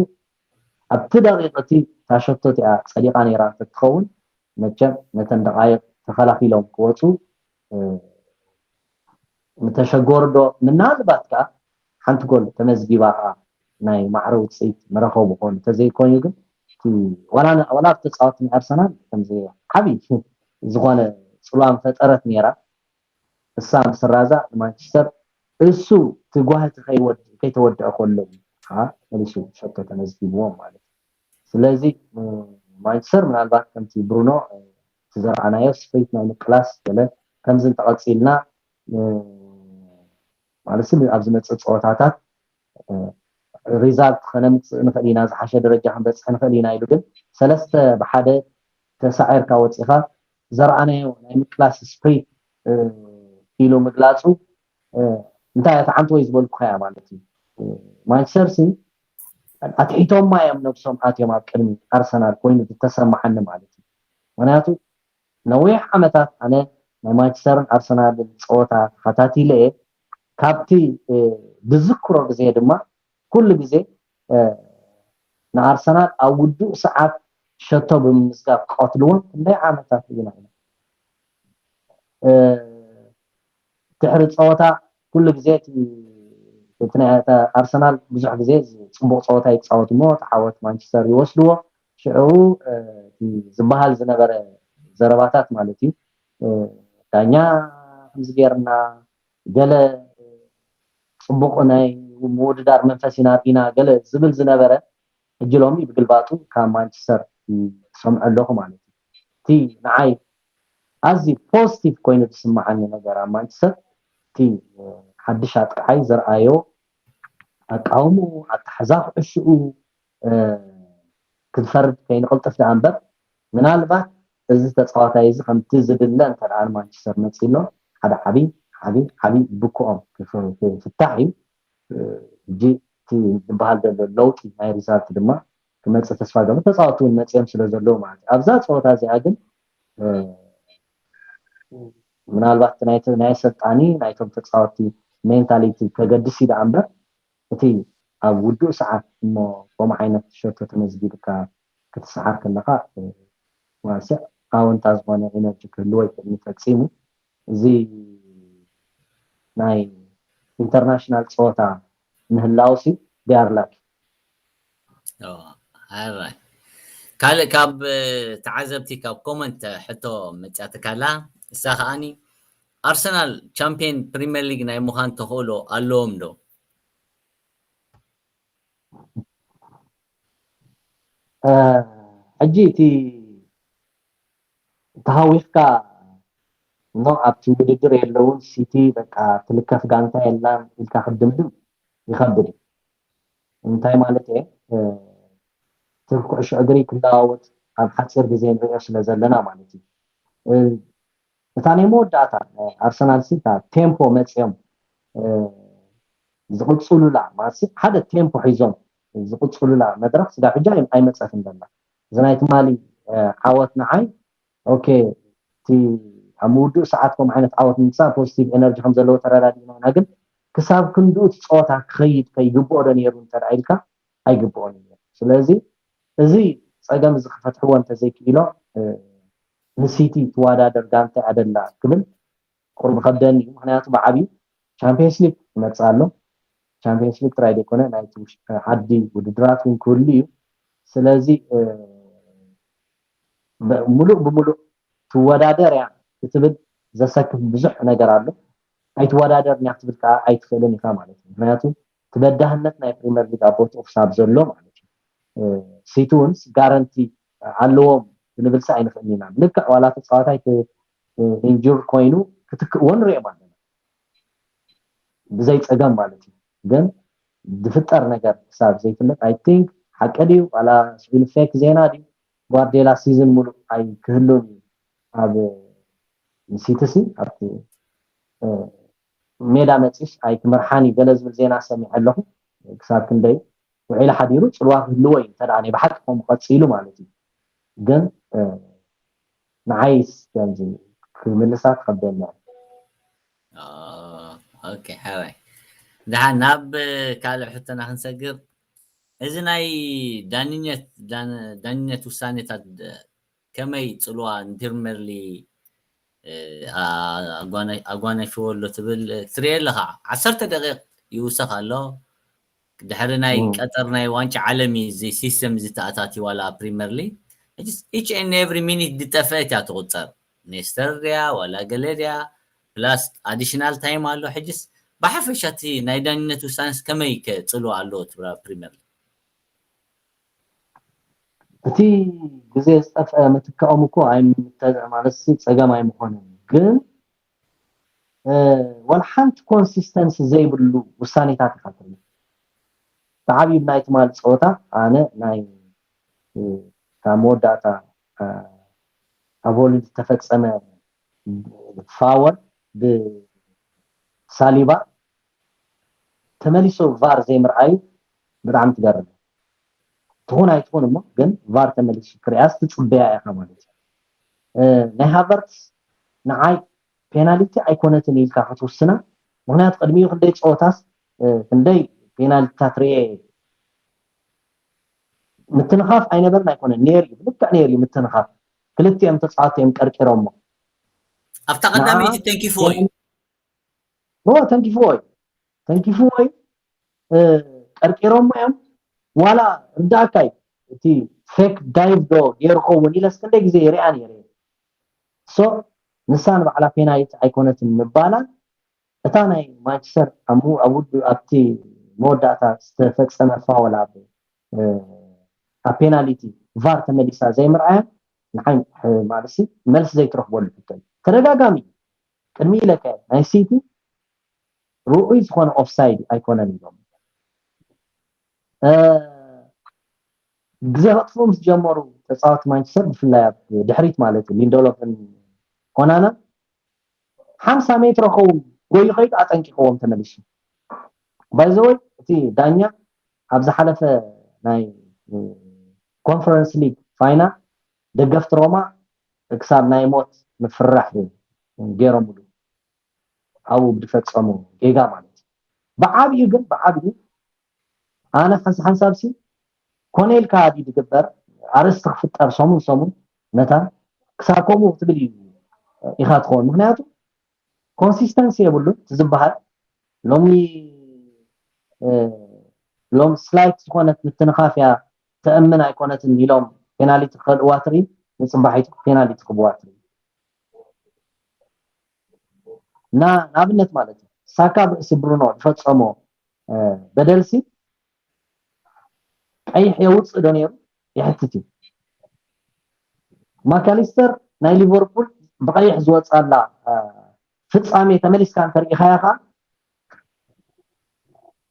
ኣብቲ ደቂቕ እቲ ታሸቶ እቲኣ ፀዲቃ ነይራ እንተትኸውን መቸም ነተን ደቃይቕ ተኸላኪሎም ክወፁ ምተሸገሩ ዶ ምናልባት ከዓ ሓንቲ ጎል ተመዝጊባ ከዓ ናይ ማዕረ ውፅኢት መረከቡ ክኾኑ እንተዘይኮይኑ ግን ዋላ ኣብቲ ተፃወቲ ናይ ኣርሰናል ከምዚ ዓብይ ዝኾነ ፅልዋ ምፈጠረት ነይራ። እሳ ምስራዛ ንማንቸስተር እሱ እቲ ጓህቲ ከይተወድአ ከሎ እዩ ከዓ መሊሱ ሸቶ ተመዝጊብዎም ማለት እዩ። ስለዚ ማንቸስተር ምናልባት ከምቲ ብሩኖ እቲ ዘርኣናዮ ስፕሪት ናይ ምቅላስ ገለ ከምዚ እንተቐፂልና ማለት ኣብ ዝመፅእ ፀወታታት ሪዛልት ከነምፅእ ንኽእል ኢና፣ ዝሓሸ ደረጃ ክንበፅሕ ንኽእል ኢና ኢሉ ግን ሰለስተ ብሓደ ተሳዒርካ ወፂኻ ዘርኣናዮ ናይ ምቅላስ ስፕሪት ኢሉ ምግላፁ እንታይ እያ ተዓንቶ ወይ ዝበልኩኸያ ማለት እዩ። ማንቸስተር ሲ ኣትሒቶማ እዮም ነብሶም ኣትዮም ኣብ ቅድሚ ኣርሰናል ኮይኑ ዝተሰማዓኒ ማለት እዩ። ምክንያቱ ነዊሕ ዓመታት ኣነ ናይ ማንቸስተርን ኣርሰናልን ፀወታ ተኸታቲለ እየ። ካብቲ ዝዝክሮ ግዜ ድማ ኩሉ ግዜ ንኣርሰናል ኣብ ውዱእ ሰዓት ሸቶ ብምምዝጋብ ክቐትልዎም ክንደይ ዓመታት ኢና ኢና ድሕሪ ፀወታ ኩሉ ግዜ እቲ ናይ ኣርሰናል ብዙሕ ግዜ ፅቡቅ ፀወታ ይፃወት እሞ ተዓወት ማንቸስተር ይወስድዎ። ሽዑ ዝበሃል ዝነበረ ዘረባታት ማለት እዩ ዳኛ ከምዚ ገይርና ገለ ፅቡቅ ናይ ምውድዳር መንፈስ ኢና ርኢና ገለ ዝብል ዝነበረ ሕጂ ሎሚ ብግልባጡ ካብ ማንቸስተር ይሰምዖ ኣለኹ ማለት እዩ። እቲ ንዓይ ኣዝዩ ፖዚቲቭ ኮይኑ ዝስምዓኒ ነገር ኣብ ማንቸስተር እቲ ሓድሽ ኣጥቃዓይ ዘርኣዮ ኣቃውምኡ፣ ኣተሓዛ ኩዕሽኡ ክትፈርድ ከይንቕልጥፍ ደኣ እምበር ምናልባት እዚ ተፃዋታይ እዚ ከምቲ ዝድለ እንተ ደኣ ንማንቸስተር መፂእሎ ሓደ ዓብዪ ዓብዪ ዓብዪ ብክኦም ክፍታሕ እዩ። ሕጂ እቲ ዝበሃል ዘሎ ለውጢ ናይ ሪዛልት ድማ ክመፅእ ተስፋ ገበ ተፃወቲ እውን መፅኦም ስለ ዘለዉ ማለት እዩ። ኣብዛ ፀወታ እዚኣ ግን ምናልባት ናይ ኣሰልጣኒ ናይቶም ተፃወቲ ሜንታሊቲ ከገድስ እዩ ደኣ እምበር እቲ ኣብ ውዱእ ሰዓት እሞ ከምኡ ዓይነት ሸቶ ተመዝጊብካ ክትሰዓር ከለካ ዋስዕ ኣወንታ ዝኾነ ኢነርጂ ክህልዎ ይክእል እዩ ፈፂሙ። እዚ ናይ ኢንተርናሽናል ፀወታ ምህላው ሲ ዲያርላክ ኣራይ ካልእ ካብ ተዓዘብቲ ካብ ኮመንት ሕቶ መፅያትካላ እሳ ከዓኒ ኣርሰናል ቻምፒየን ፕሪምየር ሊግ ናይ ምዃን ተኽእሎ ኣለዎም ዶ? ሕጂ እቲ ተሃዊኽካ እሞ ኣብቲ ውድድር የለውን ሲቲ በቃ ትልከፍ ጋንታ የላን ኢልካ ክትድምድም ይኸብድ እዩ። እንታይ ማለት እየ? እቲ ኩዕሾ እግሪ ክለዋወጥ ኣብ ሓፂር ግዜ ንሪኦ ስለ ዘለና ማለት እዩ። እታ ናይ መወዳእታ ኣርሰናል ሲ እታ ቴምፖ መፅኦም ዝቕፅሉላ ማለት ሓደ ቴምፖ ሒዞም ዝቕፅሉላ መድረክ ስጋብ ሕጂ ኣይመፀትን ዘላ። እዚ ናይ ትማሊ ዓወት ንዓይ ኦኬ እቲ ኣብ ምውድኡ ሰዓት ከም ዓይነት ዓወት ምምፃእ ፖዚቲቭ ኤነርጂ ከም ዘለዎ ተረዳዲእና ኢና። ግን ክሳብ ክንድኡ እቲ ፀወታ ክኸይድ ከይግብኦ ዶ ነይሩ እንተ ኢልካ ኣይግብኦን እዩ። ስለዚ እዚ ፀገም እዚ ክፈትሕዎ እንተዘይክኢሎ ንሲቲ ትወዳደር ጋንታ እያ ደላ ክብል ቁሩብ ከብደኒ እዩ። ምክንያቱ ብዓብዩ ቻምፒየንስ ሊግ ይመፅእ ኣሎ። ቻምፒየንስ ሊግ ጥራይ ዘይኮነ ናይቲ ዓዲ ውድድራት እውን ክህሉ እዩ። ስለዚ ሙሉእ ብሙሉእ ትወዳደር እያ ክትብል ዘሰክፍ ብዙሕ ነገር ኣሎ። ኣይትወዳደርን እያ ክትብል ከዓ ኣይትኽእልን ኢኻ ማለት እዩ። ምክንያቱ እቲ በዳህነት ናይ ፕሪምየር ሊግ ኣብ ቦትኡ ክሳብ ዘሎ ማለት እዩ። ሲቲ እውን ጋረንቲ ኣለዎም ክንብል ሲ ኣይንኽእልን ኢና። ልክዕ ዋላ ተፃዋታይ ኢንጁር ኮይኑ ክትክእዎ ንሪኦም ኣለና ብዘይ ፀገም ማለት እዩ። ግን ዝፍጠር ነገር ክሳብ ዘይፍለጥ ኣይ ቲንክ ሓቂ ድዩ ዋላ ስዒሉ ፌክ ዜና ድዩ ጓርዴላ ሲዝን ሙሉእ ኣይክህሉን እዩ ኣብ ሲቲ ሲ ኣብቲ ሜዳ መፂስ ኣይትምርሓን እዩ ገለ ዝብል ዜና ሰሚዐ ኣለኹ። ክሳብ ክንደይ ውዒሉ ሓዲሩ ፅልዋ ክህልዎ እዩ እንተ ደኣ ናይ ብሓቂ ከምኡ ቀፂሉ ማለት እዩ። ግን ንዓይስ ከምዚ ክምልሳ ክኸብደና። ኦኬ ሓራይ። ደሓን ናብ ካልእ ሕቶና ክንሰግር። እዚ ናይ ዳንነት ውሳኔታት ከመይ ፅልዋ ንፕሪመር ሊ ኣጓናፊዎ ኣሎ ትብል ትሪኦ ኣለኻ? ዓሰርተ ደቂቕ ይውሰኽ ኣሎ። ድሕሪ ናይ ቀጠር ናይ ዋንጫ ዓለም እዩ እዚ ሲስተም እዚ ተኣታትዩ ዋላ ኣብ ፕሪመር ሊግ each and every minute ዝጠፈአት እያ ትቁፀር። ኔስተር ድያ ዋላ ገለ ድያ ፕላስ ኣዲሽናል ታይም ኣሎ። ሕጅስ ብሓፈሻ እቲ ናይ ዳኝነት ውሳነስ ከመይ ከ ፅልዋ ኣለዎ ትብላ ፕሪመር ሊግ? እቲ ግዜ ዝጠፍአ ምትካኦም እኮ ማለት ጸገም ኣይምኾነን፣ ግን ወላ ሓንቲ ኮንሲስተንሲ ዘይብሉ ውሳኔታት ኢኻ ትርኢ። ብዓብዩ ናይ ትማሊ ፀወታ ኣነ ናይ ካብ መወዳእታ ኣብ ሆሊድ ዝተፈፀመ ፋወል ብሳሊባ ተመሊሱ ቫር ዘይምርኣዩ ብጣዕሚ ትገርም። ትኹን ኣይትኹን እሞ ግን ቫር ተመሊሱ ክሪኣስ ትፅበያ ኢኻ ማለት እዩ። ናይ ሃቨርትስ ንዓይ ፔናልቲ ኣይኮነትን ኢልካ ክትውስና፣ ምክንያቱ ቅድሚኡ ክንደይ ፀወታስ ክንደይ ፔናልቲታት ርኤ። ምትንኻፍ ኣይነበርን ኣይኮነን፣ ነይሩ እዩ፣ ብልክዕ ነይሩ እዩ ምትንኻፍ። ክልቲኦም ተፃወቲ እዮም ቀርቂሮሞ። ኣብታ ቀዳመይቲ ተንኪፍዎ እዩ። ኖ ተንኪፍዎ እዩ፣ ተንኪፍዎ እዩ፣ ቀርቂሮሞ እዮም። ዋላ ርዳእካ እዩ፣ እቲ ፌክ ዳይቭ ዶ ገይሩ ኸውን ኢለስ ክንደይ ግዜ ይሪኣ ነይረ። ሶ ንሳ ንባዕላ ፔናልቲ ኣይኮነትን ምባላ እታ ናይ ማንቸስተር ኣብ ውዱ ኣብቲ መወዳእታ ዝተፈጸመ ፋውል ኣብ ኣብ ፔናልቲ ቫር ተመሊሳ ዘይምርኣያ ንዓይ ማለት መልሲ ዘይትረኽበሉ ሕቶ እዩ። ተደጋጋሚ ቅድሚ ኢለካ ናይ ሲቲ ርኡይ ዝኾነ ኦፍሳይድ ኣይኮነን ኢሎም ግዜ ከጥፍኡ ምስ ጀመሩ ተፃወቲ ማንቸስተር ብፍላይ ኣብ ድሕሪት ማለት እዩ ሊንደሎፍን ኦናና ሓምሳ ሜትሮ ኸውን ጎዩ ከይዱ ኣጠንቂቕዎም ተመሊሱ። ባይዘወይ እቲ ዳኛ ኣብ ዝሓለፈ ናይ ኮንፈረንስ ሊግ ፋይናል ደገፍቲ ሮማ ክሳብ ናይ ሞት ምፍራሕ ገይሮምሉ ኣብኡ ብዝፈፀሙ ጌጋ ማለት እዩ። ብዓብዩ ግን ብዓብዩ ኣነ ሓንሳ ሓንሳብ ሲ ኮነ ኢልካ ድዩ ዝግበር ኣርእስቲ ክፍጠር ሰሙን ሰሙን መታን ክሳብ ከምኡ ክትብል እዩ ኢኻ ትኸውን። ምክንያቱ ኮንሲስተንሲ የብሉን እቲ ዝበሃል ሎሚ ሎም ስላይት ዝኾነት ምትንኻፍ እያ ተእምን ኣይኮነትን ኢሎም ፔናሊቲ ክኸልእዋ ትርኢ ንፅባሒቱ ፔናሊቲ ክብዋ ትርኢ እና ንኣብነት ማለት እዩ ሳካ ብርእሲ ብሩኖ ዝፈፀሞ በደልሲ ቀይሕ የውፅእ ዶ ነይሩ ይሕትት እዩ። ማካሊስተር ናይ ሊቨርፑል ብቀይሕ ዝወፃላ ፍፃሜ ተመሊስካ እንተሪኢኻያ ከዓ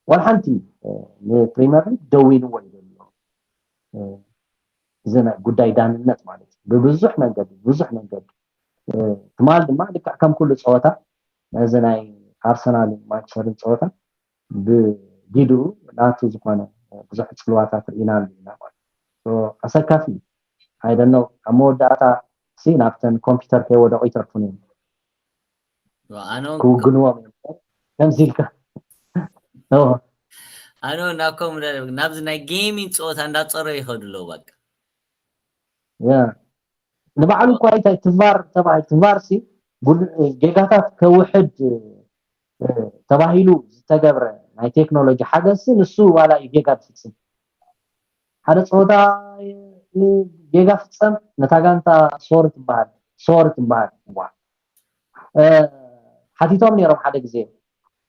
ዋላ ሓንቲ ንፕሪምየር ሊግ ደዊንዎ እዩ ዘሎ። እዚ ናይ ጉዳይ ዳንነት ማለት እዩ ብብዙሕ መንገዲ ብዙሕ መንገዲ ትማል ድማ ልክዕ ከም ኩሉ ፀወታ ነዚ ናይ ኣርሰናልን ማንቸስተርን ፀወታ ብጊድኡ ናቱ ዝኾነ ብዙሕ ፅልዋታት ርኢናሉ ኢና ማለት እዩ። ኣሰካፊ እዩ። ኣይደነው ኣብ መወዳእታ ሲ ናብተን ኮምፒውተር ከይወደቑ ይተርፉን እዮም። ክውግንዎም እዮም ከምዚ ኢልካ ኣነ ናብኮም ናብዚ ናይ ጌሚንግ ፀወታ እንዳፀረ ይኸዱ ኣለዉ በቃ ንባዕሉ እኳ እንታይ ትቫር ተባሂሉ ትቫር ሲ ጌጋታት ከውሕድ ተባሂሉ ዝተገብረ ናይ ቴክኖሎጂ ሓገዝ ንሱ ዋላ እዩ ጌጋ ዝፍፅም ሓደ ፀወታ ጌጋ ፍፀም ነታ ጋንታ ሶሪ ትበሃል ሶሪ ትበሃል ዋ ሓቲቶም ነይሮም ሓደ ግዜ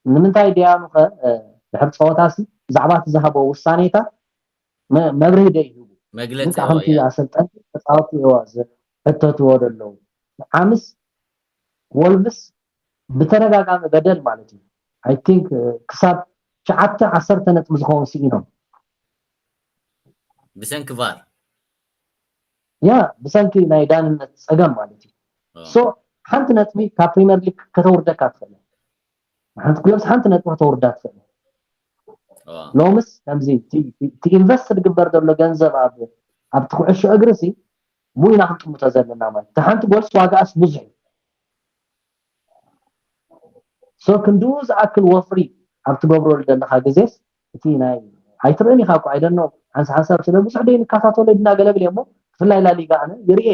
ንምንታይ ድያኑ ከ ድሕር ፀወታ ሲ ብዛዕባ እቲ ዝሃቦ ውሳኔታት መብርሂ ዶ ይህቡ መግለፂ ከምቲ ኣሰልጠንቲ ተፃወቲ ዋ ሕተትዎ ደለዉ ዓምስ ወልቭስ ብተደጋጋሚ በደል ማለት እዩ I think ክሳብ ትሽዓተ ዓሰርተ ነጥቢ ዝኸውን ስኢኖም ብሰንኪ ቫር ያ ብሰንኪ ናይ ዳንነት ፀገም ማለት እዩ so ሓንቲ ነጥቢ ካብ ፕሪምየር ሊግ ከተውርደካ ትኽእል ሓንቲ ክለብስ ሓንቲ ነጥቢ ከተውርዳ ትኽእል። ሎምስ ከምዚ እቲ ኢንቨስት ዝግበር ዘሎ ገንዘብ ኣብ ኣብቲ ኩዕሾ እግሪ ሲ ሙኢና ክንጥምቶ ዘለና ማለት እቲ ሓንቲ ጎልስ ዋጋኣስ ብዙሕ ሶ ክንድኡ ዝኣክል ወፍሪ ኣብ ትገብረሉ ዘለካ ግዜስ እቲ ናይ ኣይትርእን ኢኻ እኮ ኣይደኖ ሓንሳ ሓንሳብ ስለ ብዙሕ ደይ ንከታተሎ ድና ገለብል እሞ ብፍላይ ላሊጋ ኣነ ይርኤ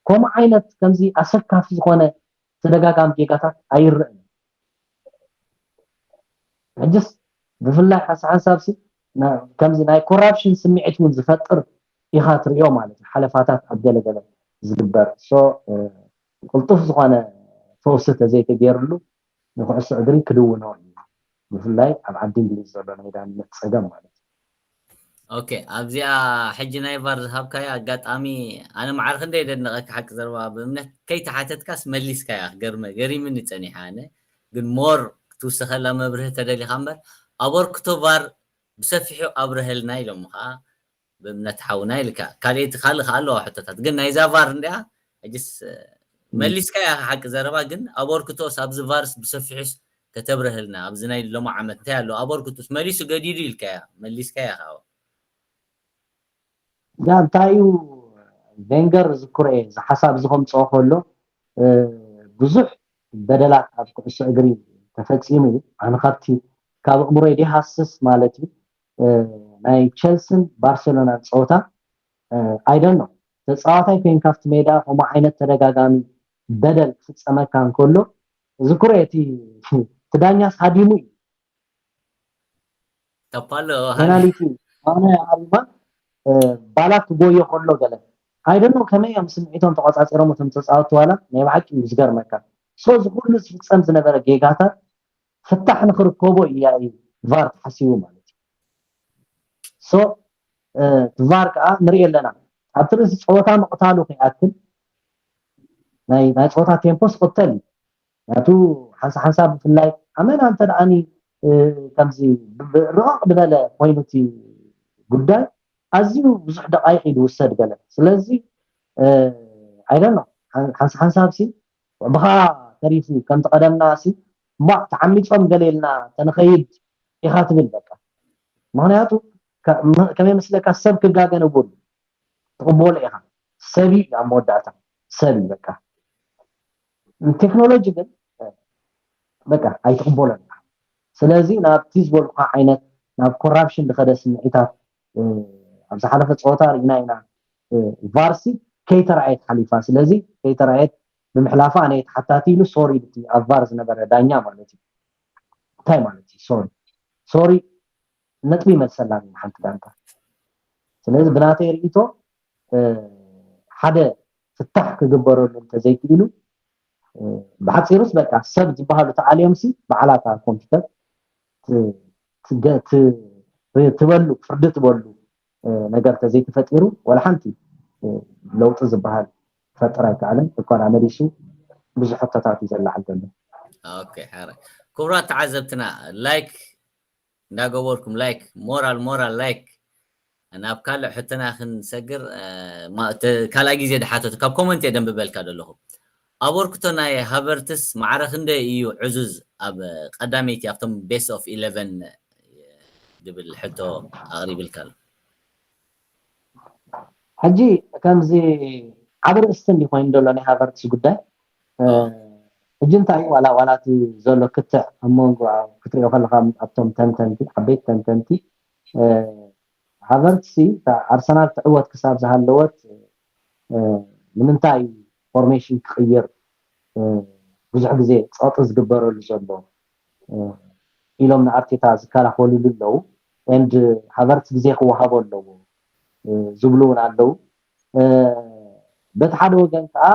ከምኡ ዓይነት ከምዚ ኣሰካፊ ዝኾነ ተደጋጋሚ ጌጋታት ኣይርዕን ሕጅስ ብፍላይ ሓንሳ ሓንሳብ ሲ ከምዚ ናይ ኮራፕሽን ስምዒት እውን ዝፈጥር ኢኻ ትሪኦ ማለት እዩ ሓለፋታት ኣብ ገለገለ ዝግበር ሶ ቅልጡፍ ዝኾነ ፈውሲ ተዘይተገይርሉ ንኩዕሶ እግሪ ክድውኖ እዩ ብፍላይ ኣብ ዓዲ እንግሊዝ ዘሎ ናይ ዳንነት ፀገም ማለት እዩ ኦኬ ኣብዚኣ ሕጂ ናይ ቫር ዝሃብካያ ኣጋጣሚ ኣነ ማዕረ ክንደይ ደነቐካ ሓቂ ዘረባ ብእምነት ከይተሓተትካስ መሊስካያ ገርመ ገሪምኒ ፀኒሓ ኣነ ግን ሞር ክትውሰኸላ መብርህ ተደሊኻ እምበር ኣበርክቶ ቫር ብሰፊሑ ኣብረሀልና ኢሎምኻ ብእምነት ሓውና ኢልካ ካልእቲ ካልእ ከዓ ኣለዋ ሕቶታት ግን ናይዛ ቫር እንዲኣ ሕጅስ መሊስካያ ሓቂ ዘረባ ግን ኣበርክቶስ ኣብዚ ቫርስ ብሰፊሑስ ከተብረህልና ኣብዚ ናይ ሎማ ዓመት እንታይ ኣሎ ኣበርክቶስ መሊሱ ገዲዱ ኢልካያ መሊስካያ ከዓ ያ እንታይ እዩ ቬንገር ዝክሮ እየ እዚ ሓሳብ እዚ ከምፅኦ ከሎ ብዙሕ በደላት ኣብ ኩዕሶ እግሪ ተፈፂሙ እዩ ኣነ ካብቲ ካብ ኣእምሮይ ዲሃስስ ማለት እዩ ናይ ቸልስን ባርሴሎናን ፀወታ ኣይደኖ ተፃዋታይ ኮይን ካብቲ ሜዳ ከምኡ ዓይነት ተደጋጋሚ በደል ክፍፀመካ እንከሎ ዝክሮ እቲ ዳኛስ ሃዲሙ እዩ ተፓሎ ፔናሊቲ ኣነ ኣሪማ ባላ ክጎዮ ከሎ ገለ ኣይደኖ ከመይ እዮም ስምዒቶም ተቆፃፂሮም እቶም ተፃወቲ ዋላ ናይ ብሓቂ እዩ ዝገርመካ ሶ ዝኩሉ ዝፍፀም ዝነበረ ጌጋታት ፍታሕ ንክርከቦ እያ እዩ ቫር ተሓሲቡ ማለት እዩ ሶ ቫር ከዓ ንርኢ ኣለና ኣብቲ ርእሲ ፀወታ ምቕታሉ ከይኣክል ናይ ናይ ፀወታ ቴምፖስ ቅተል እዩ ናቱ ሓንሳ ሓንሳ ብፍላይ ኣመና እንተ ደኣኒ ከምዚ ርቕቕ ዝበለ ኮይኑ እቲ ጉዳይ ኣዝዩ ብዙሕ ደቃይቕ እዩ ዝውሰድ ገለ ስለዚ ኣይደኖ ሓንሳ ሓንሳብ ሲ ብኻ ተሪፉ ከምቲ ቀደምና ሲ እሞ ተዓሚፆም ገለ ኢልና ተንኸይድ ኢኻ ትብል በቃ ምክንያቱ ከመይ መስለካ ሰብ ክጋገ ንቡር ትቕበሎ ኢኻ ሰብ እዩ ኣብ መወዳእታ ሰብ እዩ በቃ ቴክኖሎጂ ግን በቃ ኣይትቕበሎን ኢኻ ስለዚ ናብቲ ዝበልኩካ ዓይነት ናብ ኮራፕሽን ዝኸደ ስምዒታት ኣብ ዝሓለፈ ፀወታ ርኢና ኢና ቫርሲ ከይተረኣየት ሓሊፋ ስለዚ ከይተረኣየት ብምሕላፋ ኣነ ተሓታቲ ኢሉ ሶሪ እቲ ኣብ ቫር ዝነበረ ዳኛ ማለት እዩ እንታይ ማለት እዩ ሶሪ ሶሪ ነጥቢ ይመልሰላ ሓንቲ ጋንታ ስለዚ ብናተይ ርእቶ ሓደ ፍታሕ ክግበረሉ እንተዘይክኢሉ ብሓፂሩስ በቃ ሰብ ዝበሃሉ ተዓልዮም ሲ በዓላታ ኮምፒተር ትበሉ ፍርዲ ትበሉ ነገር ተዘይተፈጢሩ ወላ ሓንቲ ለውጢ ዝበሃል ክፈጥር ኣይከኣለን እኳ መሊሱ ብዙሕ ሕቶታት እዩ ዘለዓል ዘሎ ክቡራት ተዓዘብትና ላይክ እንዳገበርኩም ላይክ ሞራል ሞራል ላይክ ናብ ካልእ ሕትና ክንሰግር ካልኣይ ግዜ ድሓተቱ ካብ ኮመንት እየ ደንብበልካ ዘለኹ ኣበርክቶ ናይ ሃቨርትስ ማዕረ ክንደይ እዩ ዕዙዝ ኣብ ቀዳመይቲ ኣብቶም ቤስት ኦፍ ኢለቨን ዝብል ሕቶ ኣቕሪብልካ ኣሎ ሕጂ ከምዚ ዓብ ርእስቲ እንዲ ኮይኑ ዘሎ ናይ ሃቨርትስ ጉዳይ ሕጂ እንታይ ዋላ ዋላ እቲ ዘሎ ክትዕ ኣብ መንጎ ክትሪኦ ከለካ ኣብቶም ተንተንቲ ዓበይቲ ተንተንቲ ሃቨርትስ ኣርሰናል ትዕወት ክሳብ ዝሃለወት ንምንታይ ፎርሜሽን ክቅይር ብዙሕ ግዜ ፀቕጢ ዝግበረሉ ዘሎ ኢሎም ንኣርቴታ ዝከላኸልሉ ኣለዉ ኤንድ ሃቨርትስ ግዜ ክወሃቦ ኣለዎ ዝብሉ እውን ኣለዉ በቲ ሓደ ወገን ከዓ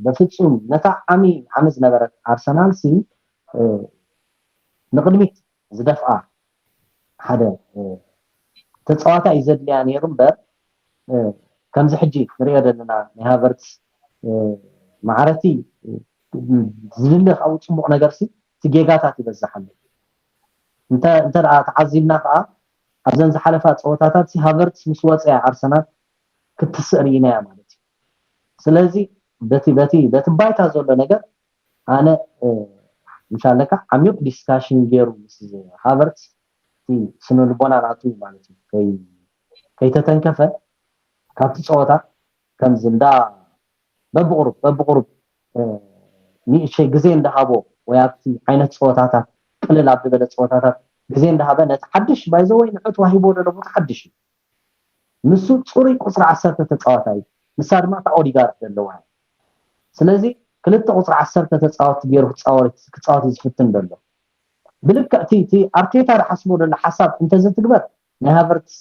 በፍፁም ነታ ዓሚ ዓሚ ዝነበረት ኣርሰናል ሲ ንቅድሚት ዝደፍኣ ሓደ ተፃዋታይ እዩ ዘድልያ ነይሩ እምበር ከምዚ ሕጂ ንሪኦ ዘለና ናይ ሃቨርትስ ማዕረቲ ዝድለ ካብኡ ፅቡቅ ነገር ሲ እቲ ጌጋታት ይበዝሕ ኣሎ እንተ ተዓዚብና ከዓ ኣብዘን ዝሓለፋ ፀወታታት ሲ ሃቨርትስ ምስ ወፀያ ኣርሰናል ክትስእ ርኢናያ ማለት እዩ ስለዚ በቲ በቲ በቲ ባይታ ዘሎ ነገር ኣነ ምሻለካ ዓሚቕ ዲስካሽን ገይሩ ምስ ሃቨርትስ፣ እቲ ስነ ልቦና ናቱ ማለት እዩ፣ ከይ- ከይተተንከፈ ካብቲ ፀወታ ከምዚ እንዳ በብቁሩብ በብቁሩብ ንእሸይ ግዜ እንዳሃቦ፣ ወይ ኣብቲ ዓይነት ፀወታታት ቅልል ኣብ ዝበለ ፀወታታት ግዜ እንዳሃበ፣ ነቲ ሓድሽ ባይዘወይ ንዑ ተዋሂቦ ዘሎ ቦታ ሓድሽ እዩ። ንሱ ፅሩይ ቁፅሪ ዓሰርተ ተፃዋታይ እዩ። ንሳ ድማ እታ ኦዲጋርድ ዘለዋ እያ። ስለዚ ክልተ ቁፅሪ ዓሰርተ ተፃወቲ ገይሩ ክፃወት ክፃወት እዩ ዝፍትን ዘሎ። ብልክዕ እቲ እቲ ኣርቴታ ዝሓስቦ ዘሎ ሓሳብ እንተዝትግበር ናይ ሃቨርትስ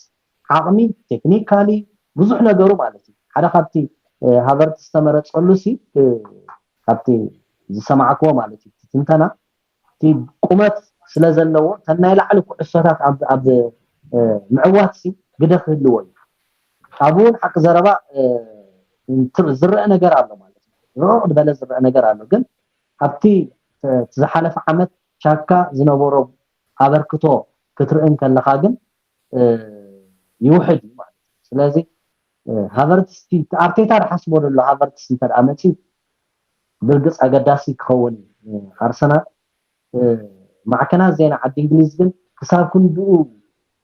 ዓቕሚ ቴክኒካሊ ብዙሕ ነገሩ ማለት እዩ። ሓደ ካብቲ ሃቨርትስ ዝተመረፀሉ ሲ ካብቲ ዝሰማዕክዎ ማለት እዩ ትንተና እቲ ቁመት ስለ ዘለዎ እተን ናይ ላዕሊ ኩዕሶታት ኣብ ኣብ ምዕዋት ሲ ግደ ክህልዎ እዩ። ካብኡ እውን ሓቂ ዘረባ ዝረአ ነገር ኣሎ ማለት እዩ። ርቕ ዝበለ ዝረአ ነገር ኣሎ ግን ኣብቲ ዝሓለፈ ዓመት ቻካ ዝነበሮ ኣበርክቶ ክትርኢ እንከለኻ ግን ይውሕድ እዩ ማለት እዩ። ስለዚ ሃቨርትስ ኣርቴታ ዝሓስቦ ዘሎ ሃቨርትስ እንተ መፅዩ ብርግፅ ኣገዳሲ ክኸውን እዩ። ኣርሰናል ማዕከናት ዜና ዓዲ እንግሊዝ ግን ክሳብ ክንድኡ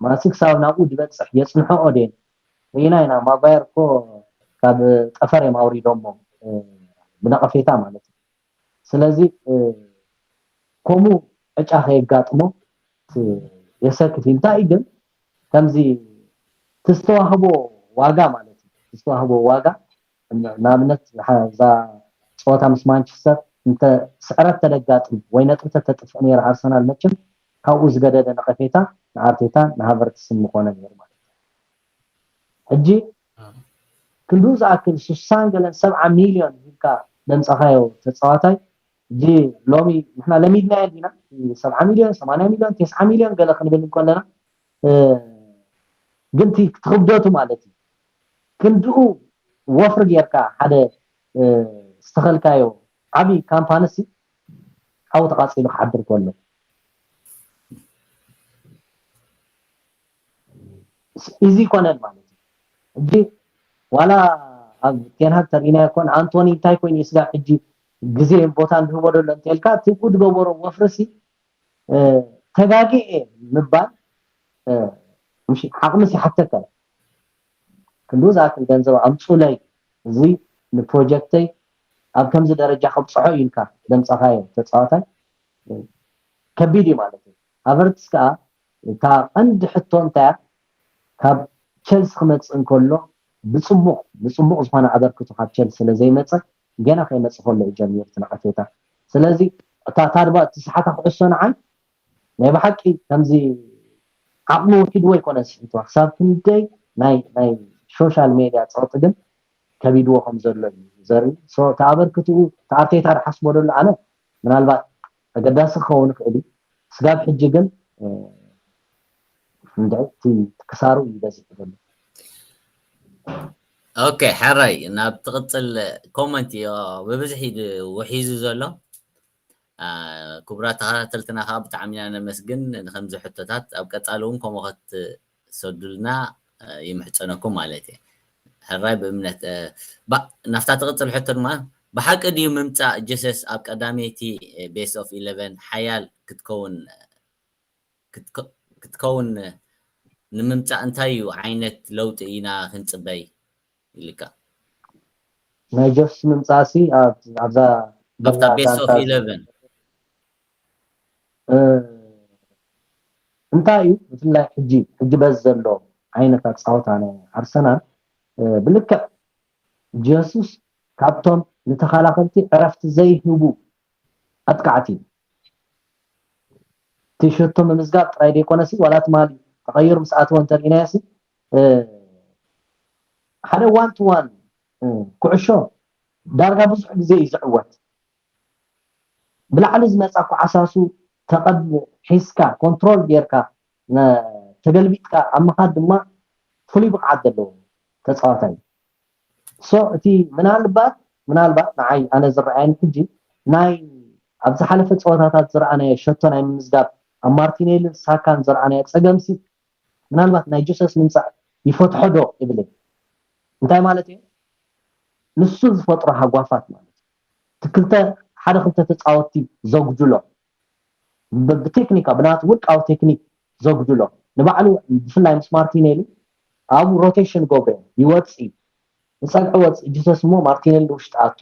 ማለት ክሳብ ናብኡ ዝበፅሕ የፅንሖ ኦዴን ርኢና ኢና። ማጓየር እኮ ካብ ጠፈር እዮም ኣውሪዶሞ ብነቐፌታ ማለት እዩ። ስለዚ ከምኡ ዕጫ ከየጋጥሞ የሰክፍ እዩ። እንታይ ግን ከምዚ ትስተዋህቦ ዋጋ ማለት እዩ ትስተዋህቦ ዋጋ ንኣብነት እዛ ፀወታ ምስ ማንቸስተር እንተ ስዕረት ተደጋጥም ወይ ነጥቢ ተተጥፍእ ነይሩ ኣርሰናል መቸም ካብኡ ዝገደደ ነቐፌታ ንኣርቴታ ንሃቨርትስን ምኾነ ነይሩ ማለት እዩ። ሕጂ ክንድኡ ዝኣክል ስሳን ገለን ሰብዓ ሚልዮን ሂብካ ዘምፀኻዮ ተፃዋታይ ሕጂ ሎሚ ንሕና ለሚድናዮ ዲና ሰብዓ ሚልዮን ሰማንያ ሚልዮን ተስዓ ሚልዮን ገለ ክንብል እንከለና ግን እቲ ክብደቱ ማለት እዩ ክንድኡ ወፍሪ ጌርካ ሓደ ዝተኸልካዮ ዓብዪ ካምፓኒ ሲ ሓው ተቃፂሉ ክሓድር ከሎ እዚ ይኮነን ማለት እዩ። ሕጂ ዋላ ኣብ ቴንሃግ ተሪእናዮ ኮን ኣንቶኒ እንታይ ኮይኑ እዩ ስጋብ ሕጂ ግዜ ቦታ ንህቦ ደሎ እንተልካ እቲ ዝገበሮ ወፍርሲ ተጋጊ እየ ምባል ዓቕምስ ይሓተካ እዩ። ክንዱ ዝኣክል ገንዘብ ኣምፁለይ እዚ ንፕሮጀክተይ ኣብ ከምዚ ደረጃ ከብፅሖ እዩ ኢልካ ዘምፀኻዮ ተፃዋታይ ከቢድ እዩ ማለት እዩ። ሃቨርትስ ከዓ እታ ቀንዲ ሕቶ እንታይ እያ? ካብ ቸልሲ ክመፅእ እንከሎ ብፅቡቕ ብፅቡቕ ዝኾነ ኣበርክቶ ካብ ቸልሲ ስለ ዘይመፀ ገና ከይመፅእ ከሎ እዩ ጀሚሩ እቲ ነቐፌታ። ስለዚ እታ ታድባ እቲ ሰሓታ ኩዕሶ ንዓይ ናይ ብሓቂ ከምዚ ዓቕሚ ውሒድዎ ኣይኮነን ስሒትዋ ክሳብ ክንደይ ናይ ናይ ሶሻል ሜድያ ፀቕጢ ግን ከቢድዎ ከም ዘሎ እዩ ዘርኢ። እቲ ኣበርክትኡ እቲ ኣርቴታ ዝሓስቦ ደሎ ኣነ ምናልባት ኣገዳሲ ክኸውን ይኽእል እዩ። ስጋብ ሕጂ ግን ክሳሩ እዩ በዚሑ ዘሎ። ኦኬ ሕራይ ናብ ትቕፅል ኮመንት እዩ ብብዝሒ ውሒዙ ዘሎ። ክቡራት ተኸታተልትና ከዓ ብጣዕሚ ኢና ነመስግን። ንከምዚ ሕቶታት ኣብ ቀፃሊ እውን ከምኡ ክትሰዱልና ይምሕፀነኩም ማለት እየ። ሕራይ ብእምነት ናብታ ትቕፅል ሕቶ ድማ ብሓቂ ድዩ ምምፃእ ጀሰስ ኣብ ቀዳመይቲ ቤስት ኦፍ ኢለቨን ሓያል ክትከውን ክትከውን ንምምፃእ እንታይ እዩ ዓይነት ለውጢ ኢና ክንፅበይ ኢልካ? ናይ ጀስስ ምምፃእሲ ኣብዛ ኣብታ ቤስት ኦፍ ኢለቨን እንታይ እዩ ብፍላይ ሕጂ ሕጂ በዚ ዘሎ ዓይነት ኣፃወታ ናይ ኣርሰናል ብልክዕ ጀሱስ ካብቶም ንተኸላኸልቲ ዕረፍቲ ዘይህቡ ኣጥቃዕቲ እዩ። እቲ ሸቶ ምምዝጋብ ጥራይ ዘይኮነሲ ዋላ ትማሊ ተቐይሩ ምስ ኣተወ እንተርኢናዮሲ ሓደ ዋን ቱ ዋን ኩዕሾ ዳርጋ ብዙሕ ግዜ እዩ ዝዕወት። ብላዕሊ ዝመፃ ኳዕሳሱ ተቐድሞ ሒዝካ ኮንትሮል ጌርካ ተገልቢጥካ ኣብ ምኻድ ድማ ፍሉይ ብቕዓት ዘለዎ ተፃዋታይ እዩ። ሶ እቲ ምናልባት ምናልባት ንዓይ ኣነ ዝረኣየኒ ሕጂ ናይ ኣብ ዝሓለፈ ፀወታታት ዝረኣናዮ ሸቶ ናይ ምምዝጋብ ኣብ ማርቲኔልን ሳካን ዝረኣናዮ ፀገምሲ ምናልባት ናይ ጀሰስ ምምፃእ ይፈትሖ ዶ ይብል። እንታይ ማለት እዩ? ንሱ ዝፈጥሮ ሃጓፋት ማለት እዩ። ክልተ ሓደ ክልተ ተፃወትቲ ዘጉድሎ ብቴክኒካ ብናቱ ውልቃዊ ቴክኒክ ዘጉድሎ ንባዕሉ ብፍላይ ምስ ማርቲኔሊ ኣብኡ ሮቴሽን ገብሮ ይወፅእ እዩ። ንፀግዒ ወፅእ ጂሰስ እሞ ማርቲኔሊ ውሽጢ ኣቱ።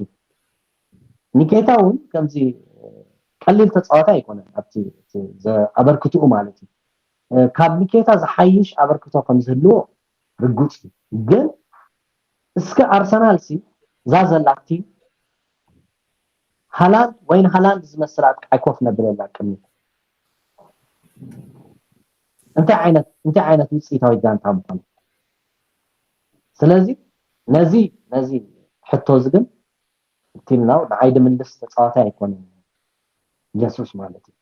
ኒኬታ እውን ከምዚ ቀሊል ተፃዋታይ ኣይኮነን ኣብቲ ኣበርክትኡ ማለት እዩ። ካብ ኒኬታ ዝሓይሽ ኣበርክቶ ከምዝህልዎ ርጉፅ እዩ። ግን እስከ ኣርሰናል ሲ እዛ ዘላቲ ሃላንድ ወይ ንሃላንድ ዝመስል ኣጥቃዓይ ኮፍ ነብለላ ቅድሚት እንታይ ዓይነት እንታይ ዓይነት ውፅኢታዊ ጋንታ ምኾነ። ስለዚ ነዚ ነዚ ሕቶ እዚ ግን እትልናው ንዓይ ድምልስ ተፃዋታይ ኣይኮነን ጀሱስ ማለት እዩ።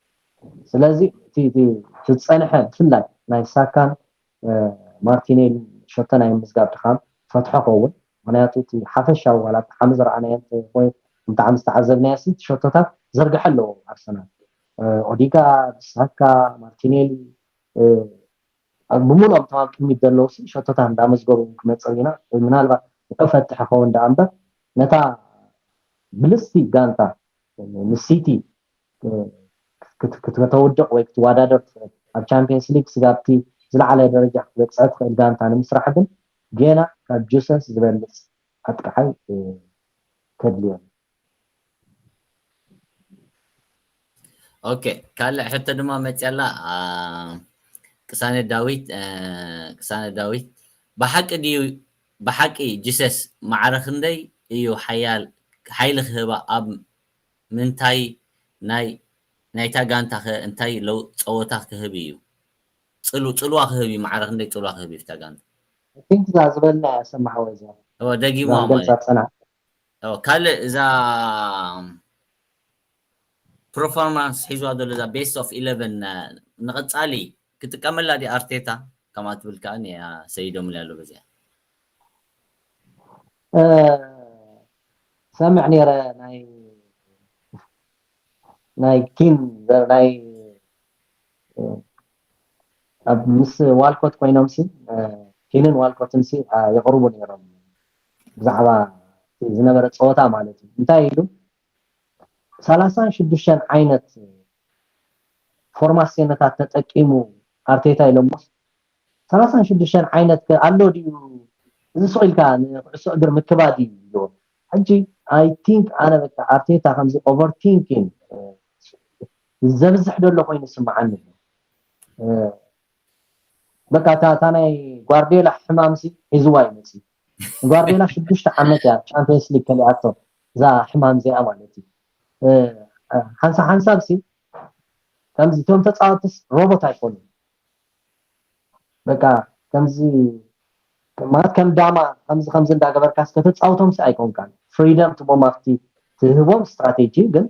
ስለዚ እቲ ዝፀንሐ ብፍላይ ናይ ሳካን ማርቲኔሊ ሸቶ ናይ ምዝጋብ ድኻም ፈትሖ ከውን ምክንያቱ እቲ ሓፈሻዊ ዋላ ብጣዕሚ ዝረኣናዮ እንተኮይ ብጣዕሚ ዝተዓዘብናዮ ሲ ሸቶታት ዘርግሐ ኣለዎ ኣርሰናል ኦዲጋርድ ሳካ ማርቲኔሊ ብምሉኦም ተማም ቅድሚት ዘለዉ ሲ ሸቶታት እንዳመዝገቡ ክመፅእ ኢና ምናልባት ንክፈትሕ ከውን ዳ እምበር ነታ ብልፅቲ ጋንታ ንሲቲ ከተውድቕ ወይ ክትወዳደር ትኽእል ኣብ ቻምፒየንስ ሊግ ስጋብቲ ዝለዓለ ደረጃ ክትበፅዐ ትኽእል ጋንታ ንምስራሕ ግን ጌና ካብ ጁሰስ ዝበልፅ ኣጥቃዓይ ከድልዮም ኦኬ ካልእ ሕቶ ድማ መፅያላ ቅሳነ ዳዊት ቅሳነ ዳዊት ብሓቂ ድዩ ብሓቂ ጂሰስ ማዕረ ክንደይ እዩ ሓያል ሓይሊ ክህባ ኣብ ምንታይ ናይ ናይታ ጋንታ ከ እንታይ ለው ፀወታ ክህብ እዩ ፅሉ ፅልዋ ክህብ እዩ ማዕረ ክንደይ ፅልዋ ክህብ እዩ ፍታ ጋንታ ቲንክ እዛ ዝበልና እያ ሰማሓወ እዛ ደጊሞ ማለት ካልእ እዛ ፐርፎርማንስ ሒዝዋ ዘሎ እዛ ቤስት ኦፍ ኢለቨን ንቐፃሊ ክጥቀመላ ዲ ኣርቴታ ከምኣ ትብል ከዓ ሰይዶምላ ኣሎ በዚኣ ሰምዕ ነረ ናይ ናይ ኪን ናይ ኣብ ምስ ዋልኮት ኮይኖም ሲ ኪንን ዋልኮትን ሲ የቕርቡ ነይሮም ብዛዕባ ዝነበረ ፀወታ ማለት እዩ እንታይ ኢሉ ሰላሳን ሽዱሽተን ዓይነት ፎርማሲዮነታት ተጠቂሙ ኣርቴታ ኢሎሞስ ሰላሳን ሽዱሽተን ዓይነት ኣሎ ድዩ እዚ ስቕ ኢልካ ንኩዕሶ እግር ምክባድ እዩ ይብልዎ ሕጂ I think ኣነ በቃ ኣርቴታ ከምዚ ኦቨርቲንኪን ዘብዝሕ ደሎ ኮይኑ ይስምዓኒ በቃ እታ ናይ ጓርዴላ ሕማምሲ ሒዝዋ ይመፅእ ጓርዴላ ሽዱሽተ ዓመት እያ ቻምፒየንስ ሊግ ከሊኣቶ እዛ ሕማም እዚኣ ማለት እዩ ሓንሳብ ሓንሳብ ሲ ከምዚ እቶም ተፃወትስ ሮቦት ኣይኮኑን በቃ ከምዚ ማለት ከም ዳማ ከምዚ ከምዚ እንዳገበርካስ ከተፃውቶም ሲ ኣይኮንካን ፍሪደም ትቦም ኣብቲ ትህቦም ስትራቴጂ ግን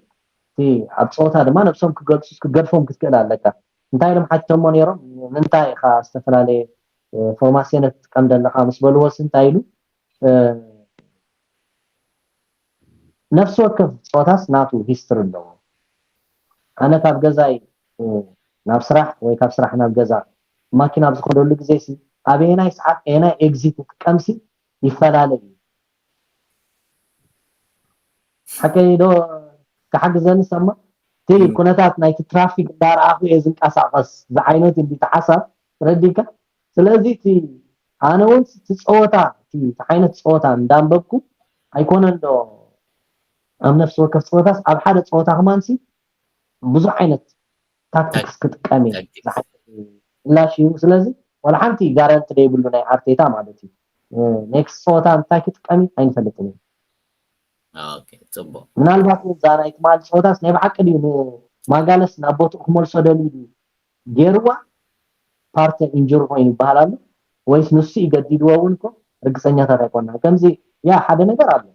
እቲ ኣብ ፀወታ ድማ ነብሶም ክገልፁ ክገድፎም ክትክእል ኣለካ እንታይ ኢሎም ሓቲቶሞ ነይሮም ንምንታይ ኢካ ዝተፈላለየ ፎርማሲዮነ ትጥቀም ዘለካ ምስ በልዎስ እንታይ ኢሉ ነፍሲ ወከፍ ፀወታስ ናቱ ሂስትሪ ኣለዎ ኣነ ካብ ገዛይ ናብ ስራሕ ወይ ካብ ስራሕ ናብ ገዛ ማኪና ኣብ ዝኸደሉ ግዜ ሲ ኣበየናይ ሰዓት ኣየናይ ኤግዚት ትጥቀምሲ ይፈላለ እዩ ሓቀይ ዶ ክሓግዘኒ ሰማ እቲ ኩነታት ናይቲ ትራፊክ እንዳረኣኹ እየ ዝንቀሳቀስ ዝዓይነት እንዲ ተሓሳብ ረዲካ ስለዚ እቲ ኣነ እውን እቲ ፀወታ እቲ ዓይነት ፀወታ እንዳንበብኩ ኣይኮነን ዶ ኣብ ነፍሲ ወከፍ ፀወታስ ኣብ ሓደ ፀወታ ከማንሲ ብዙሕ ዓይነት ታክቲክስ ክጥቀም እየ ምላሽ እዩ ስለዚ ዋላ ሓንቲ ጋረንቲ ደይብሉ ናይ ኣርቴታ ማለት እዩ ኔክስት ፀወታ እንታይ ክጥቀም እዩ ኣይንፈልጥን እዩ ጽቡቅ ምናልባት እዛ ናይ ትማሊ ፀወታስ ናይ ብሓቂ ድዩ ንማጋለስ ናብ ቦትኡ ክመልሶ ደልዩ ድዩ ገይርዋ ፓርተ ኢንጁሪ ኮይኑ ይበሃል ኣሎ ወይስ ንሱ ይገዲድዎ እውን እኮ ርግፀኛታት ኣይኮና ከምዚ ያ ሓደ ነገር ኣሎ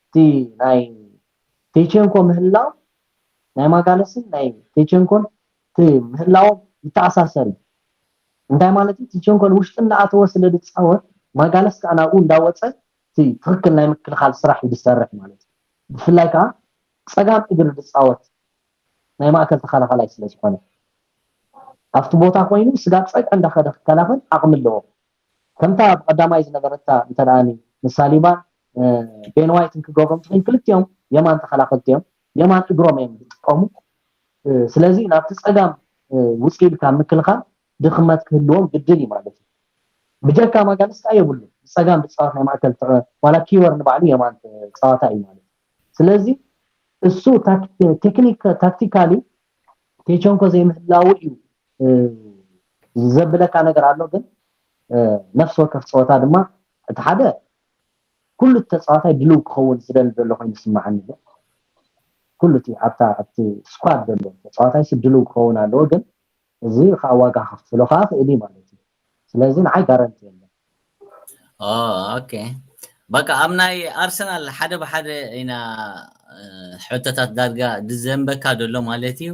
እቲ ናይ ቴቸንኮ ምህላው ናይ ማጋለስን ናይ ቴቸንኮን እቲ ምህላዎም ይተኣሳሰር እዩ እንታይ ማለት እዩ ቴቸንኮ ንውሽጢ እናኣተወ ስለ ዝፃወት ማጋለስ ከዓ ናብኡ እንዳወፀ እቲ ትክክል ናይ ምክልኻል ስራሕ እዩ ዝሰርሕ ማለት እዩ ብፍላይ ከዓ ፀጋም እግሪ ዝፃወት ናይ ማእከል ተኸላኸላይ ስለ ዝኾነ ኣብቲ ቦታ ኮይኑ ስጋብ ፀግዒ እንዳኸደ ክከላኸል ዓቕሚ ኣለዎ ከምታ ብቀዳማይ ዝነበረታ እንተደኣኒ ንሳሊባን ቤን ዋይትን ክገብሮም ትኽእል ክልቲኦም የማን ተኸላኸልቲ እዮም የማን እግሮም እዮም ዝጥቀሙ ስለዚ ናብቲ ፀጋም ውፅእ ኢልካ ምክልኻል ድኽመት ክህልዎም ግድን እዩ ማለት እዩ። ብጀካ ማጋለስ ከዓ የብሉ። ብፀጋም ዝፃወት ናይ ማእከል ዋላ ኪወር ንባዕሉ የማን ፀዋታ እዩ ማለት እዩ። ስለዚ እሱ ቴክኒክ ታክቲካሊ ቴቸንኮ ዘይምህላው እዩ ዘብለካ ነገር ኣሎ። ግን ነፍሲ ወከፍ ፀወታ ድማ እቲ ሓደ ኩሉ ተፃዋታይ ድልው ክኸውን ዝደሊ ዘሎ ኮይኑ ይስማዓኒ። ኩሉ እቲ ኣብታ ኣብቲ ስኳድ ዘሎ ተፃዋታይ ሲ ድልው ክኸውን ኣለዎ። ግን እዚ ከዓ ዋጋ ከኽፍሎ ከዓ ክእል እዩ ማለት እዩ። ስለዚ ንዓይ ጋረንቲ የለን። ኦኬ በቃ ኣብ ናይ ኣርሰናል ሓደ ብሓደ ኢና ሕቶታት ዳርጋ ድዘንበካ ዘሎ ማለት እዩ።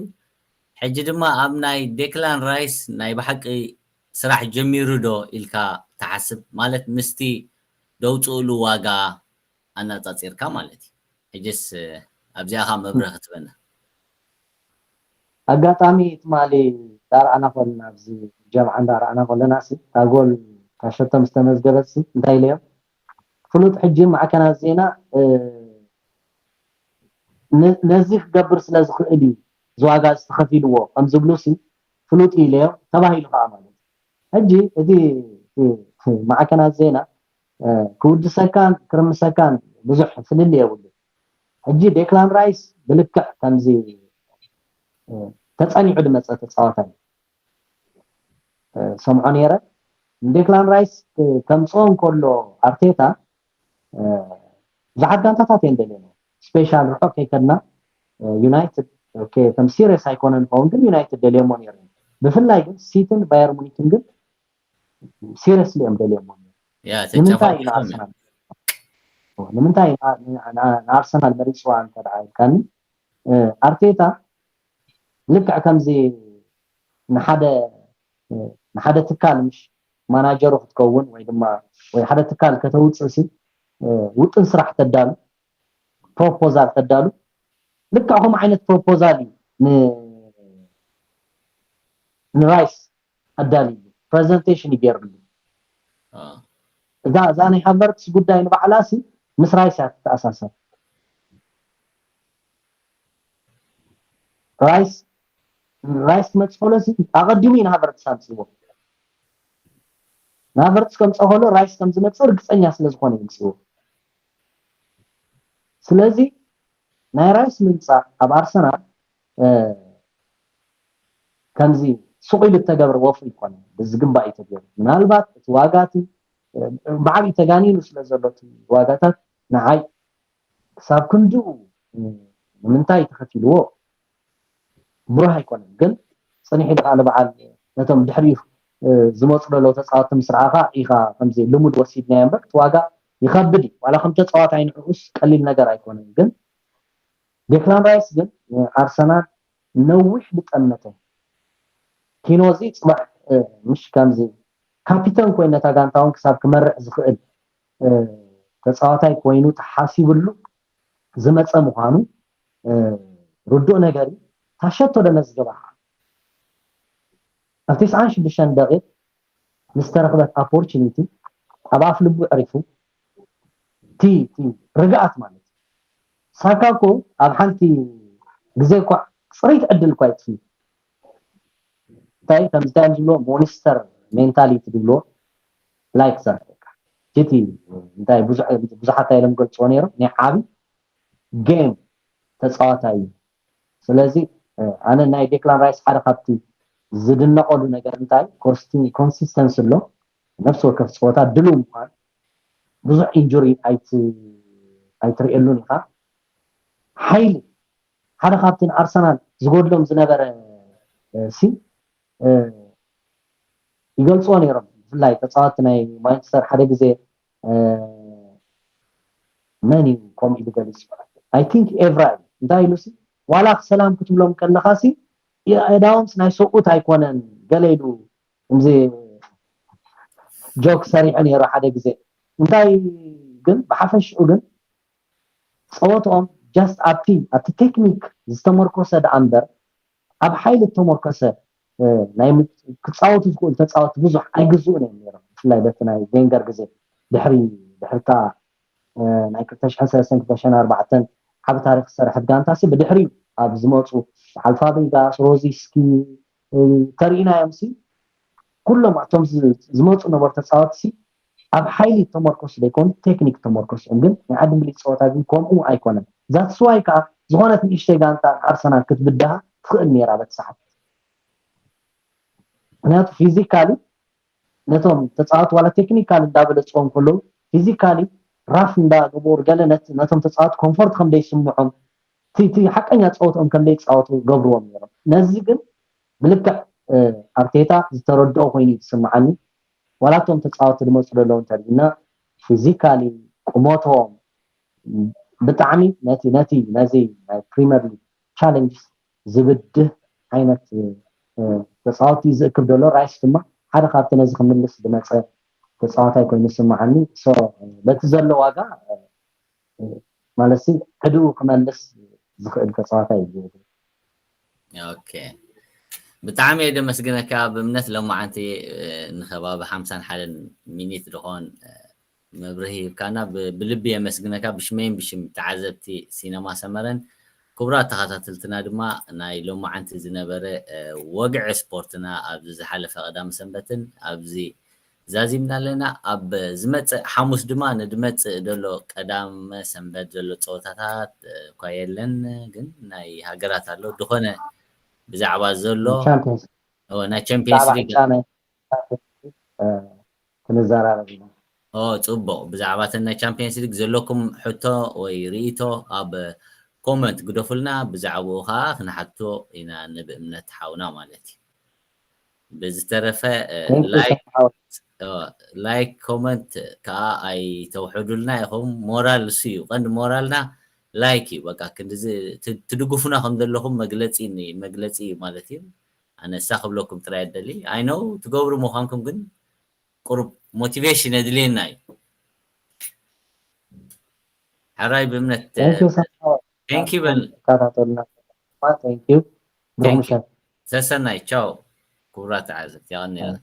ሕጂ ድማ ኣብ ናይ ዴክላን ራይስ ናይ ብሓቂ ስራሕ ጀሚሩ ዶ ኢልካ ትሓስብ ማለት ምስቲ ደውፅእሉ ዋጋ ኣነፃፂርካ ማለት እዩ። ሕጅስ ኣብዚኣ ካ መብርህ ክትበና። ኣጋጣሚ ትማሊ ዳርኣና ኮልና ኣብዚ ጀምዓ እንዳርኣና ኮለና ሲ ታጎል ካሸቶም ዝተመዝገበት ሲ እንታይ ኢለዮም? ፍሉጥ ሕጂ ማዕከናት ዜና ነዚ ክገብር ስለ ዝኽእል እዩ ዝዋጋ ዝተኸፊልዎ ከም ዝብሉ ሲ ፍሉጥ ኢለዮም ተባሂሉ ከዓ ማለት እዩ። ሕጂ እቲ ማዕከናት ዜና ክውድሰካን ክርምሰካን ብዙሕ ፍልል የብሉ። ሕጂ ዴክላን ራይስ ብልክዕ ከምዚ ተፀኒዑ ዝመፀ ተፃዋታይ ሰምዖ ነይረ። ንዴክላን ራይስ ከምፅኦ እንከሎ ኣርቴታ ብዙሓት ጋንታታት እየን ደልየን። ስፔሻል ርሑቕ ከይከድና ዩናይትድ ከም ሲሪየስ ኣይኮነን ኸውን ግን ዩናይትድ ደልየሞ ነይሩ። ብፍላይ ግን ሲትን ባየር ሙኒክን ግን ሲሪየስሊ እዮም ደልየሞ። ንምንታይ ንኣርሰናል መሪፅዋ እንተ ኢልካኒ ኣርቴታ ልክዕ ከምዚ ንሓደ ንሓደ ትካል ምሽ ማናጀሩ ክትከውን ወይ ድማ ወይ ሓደ ትካል ከተውፅእ ሲ ውጥን ስራሕ ተዳሉ ፕሮፖዛል ተዳሉ ልክዕ ከምኡ ዓይነት ፕሮፖዛል እዩ ንራይስ ኣዳልዩ ፕሬዘንቴሽን ይገርሉ። እዛ እዛ ናይ ሃቨርትስ ጉዳይ ንባዕላ ሲ ምስ ራይስ እያ ትተኣሳሰር። ራይስ ራይስ ክመፅእ ከሎ ሲ ኣቐዲሙ እዩ ንሃቨርትስ ኣምፅዎ። ንሃቨርትስ ከምፀ ከሎ ራይስ ከም ዝመፅእ ርግፀኛ ስለ ዝኾነ ይምፅዎ። ስለዚ ናይ ራይስ ምምፃእ ኣብ ኣርሰናል ከምዚ ሱቕ ኢሉ እተገብረ ወፍሪ ይኮነ ብዝግባእ እዩ ተገይሩ። ምናልባት እቲ ዋጋ እቲ ብዓብዩ ተጋኒኑ ስለ ዘሎ እቲ ዋጋታት ንዓይ ክሳብ ክንድኡ ንምንታይ ተኸፊልዎ ብሩህ ኣይኮነን። ግን ፅንሕ ኢሉ ከዓ ንበዓል ነቶም ድሕሪኡ ዝመፁ ዘለዉ ተፃወትቲ ምስ ረኣኻ ኢኻ ከምዚ ልሙድ ወሲድናዮ እምበር እቲ ዋጋ ይኸብድ እዩ። ዋላ ከም ተፃዋታይ ንዕኡስ ቀሊል ነገር ኣይኮነን። ግን ዴክላን ራይስ ግን ኣርሰናል ነዊሕ ዝጠመተ ኪኖ እዚ ፅባሕ ምሽ ከምዚ ካፒተን ኮይኑ ነታ ጋንታ እውን ክሳብ ክመርሕ ዝኽእል ተፃዋታይ ኮይኑ ተሓሲብሉ ዝመፀ ምዃኑ ርዱእ ነገር እዩ። ታሸቶ ደመዝገባ ኣብ ተስዓን ሽዱሽተን ደቂቕ ምስ ተረኽበት ኣፖርቹኒቲ ኣብ ኣፍ ልቡ ዕሪፉ እቲ እቲ ርግኣት ማለት እዩ። ሳካ እኮ ኣብ ሓንቲ ግዜ እኳ ፅሬት ዕድል እኳ ይጥፍእ እንታይ ከምዚ እንታይ ዝብሎ ሞኒስተር ሜንታሊቲ ዝብሎ ላይክ ዘርካ እቲ እንታይ ብዙሓት ኢሎም ገልፅዎ ነይሮም ናይ ዓቢ ጌም ተፃዋታይ እዩ። ስለዚ ኣነ ናይ ዴክላን ራይስ ሓደ ካብቲ ዝድነቀሉ ነገር እንታይ ኮንሲስተንስ ኣሎ ነፍሲ ወከፍ ፀወታ ድሉ ምኳን ብዙሕ ኢንጁሪ ኣይትርእየሉን ኢኻ። ሓይሊ ሓደ ካብቲ ንኣርሰናል ዝጎድሎም ዝነበረ ሲ ይገልፅዎ ነይሮም። ብፍላይ ተፃወቲ ናይ ማንቸስተር ሓደ ግዜ መን እዩ ከምኡ ኢሉ ገሊፁ? ኣይ ቲንክ ኤቭራ እዩ። እንታይ ኢሉ ሲ ዋላ ሰላም ክትብሎም ከለኻ ሲ የእዳዎም ናይ ሰብኡት ኣይኮነን ገለ ኢሉ ከምዚ ጆክ ሰሪሑ ነይሩ ሓደ ግዜ። እንታይ ግን ብሓፈሽኡ ግን ፀወትኦም ጃስት ኣብቲ ኣብቲ ቴክኒክ ዝተመርኮሰ ደኣ እምበር ኣብ ሓይሊ ዝተመርኮሰ ናይ ክፃወቱ ዝኽእሉ ተፃወቲ ብዙሕ ኣይግዝኡን እዮም ነይሮም። ብፍላይ በቲ ናይ ቬንገር ግዜ ድሕሪ ድሕርታ ናይ ክልተ ሽሕን ሰለስተን ክልተ ሽሕን ኣርባዕተን ዓቢ ታሪክ ዝሰርሐት ጋንታ ሲ ብድሕሪኡ ኣብ ዝመፁ በዓል ፋብሪጋስ፣ ሮዚስኪ፣ እ፣ ተሪኢናዮም ሲ ኩሎም ኣቶም ዝ- ዝመፁ ነበሩ ተፃወትቲ ሲ ኣብ ሓይሊ ተመርኮስ ዘይኮኑ ቴክኒክ ተመርኮስ እዮም። ግን ናይ ዓዲ እንግሊዝ ፀወታ ግን ከምኡ ኣይኮነን። ዛትስዋይ ከዓ ዝኾነት ንእሽተይ ጋንታ ኣርሰናል ክትብድሃ ትኽእል ነይራ በቲ ሰዓት። ምክንያቱ ፊዚካሊ ነቶም ተፃወቲ ዋላ ቴክኒካል እንዳበለፅዎም ከለዉ ፊዚካሊ ራፍ እንዳገበሩ ገለ ነት- ነቶም ተፃወቲ ኮንፎርት ከም ዘይስምዖም እቲ እቲ ሓቀኛ ፀወትኦም ከም ዘይፃወቱ ገብርዎም ነይሮም። ነዚ ግን ብልክዕ ኣርቴታ ዝተረድኦ ኮይኑ እዩ ዝስምዓኒ። ዋላ እቶም ተፃወቲ ዝመፁ ዘለዉ እንተሪእና ፊዚካሊ ቁመቶም ብጣዕሚ ነቲ ነቲ ነዚ ናይ ፕሪመር ሊግ ቻለንጅ ዝብድህ ዓይነት ተፃወቲ ዝእክብ ዘሎ። ራይስ ድማ ሓደ ካብቲ ነዚ ክምልስ ዝመፀ ተፃዋታይ ኮይኑ ይስምዓኒ። በቲ ዘሎ ዋጋ ማለት ሕድኡ ክመልስ ዝኽእል ተፃዋታይ እዩ። ኦኬ፣ ብጣዕሚ እየ ደመስግነካ። ብእምነት ሎማዓንቲ ንከባቢ ሓምሳን ሓደን ሚኒት ድኾን መብርሂ ሂብካና፣ ብልቢ የመስግነካ፣ ብሽመይን ብሽም ተዓዘብቲ ሲነማ ሰመረን። ክቡራት ተኸታተልትና ድማ ናይ ሎማዓንቲ ዝነበረ ወግዒ ስፖርትና ኣብዚ ዝሓለፈ ቀዳም ሰንበትን ኣብዚ ዛዚምና ኣለና። ኣብ ዝመፅእ ሓሙስ ድማ ንድመፅእ ዘሎ ቀዳመ ሰንበት ዘሎ ፀወታታት እኳ የለን፣ ግን ናይ ሃገራት ኣሎ። ድኾነ ብዛዕባ ዘሎ ናይ ቻምፒየንስ ሊግ ክንዘራረብ ኢና። ፅቡቕ። ብዛዕባ እተን ናይ ቻምፒየንስ ሊግ ዘለኩም ሕቶ ወይ ርኢቶ ኣብ ኮመንት ግደፉልና። ብዛዕባኡ ከዓ ክንሓቶ ኢና ንብእምነት ሓውና ማለት እዩ። ብዝተረፈ ላይክ ኮመንት ከዓ ኣይተውሕዱልና ኢኹም። ሞራል እሱ እዩ ቀንዲ ሞራልና፣ ላይክ እዩ። በቃ ክንድዚ ትድግፉና ከም ዘለኹም መግለፂ መግለፂ እዩ ማለት እዩ። ኣነ እሳ ክብለኩም ጥራይ ኣደሊ ኣይነው ትገብሩ ምዃንኩም ግን ቁሩብ ሞቲቬሽን የድልየና እዩ። ሕራይ ብእምነት ቴንኪ በል። ሰሰናይ ቻው። ክቡራት ተዓዘብቲ የቐንየልና።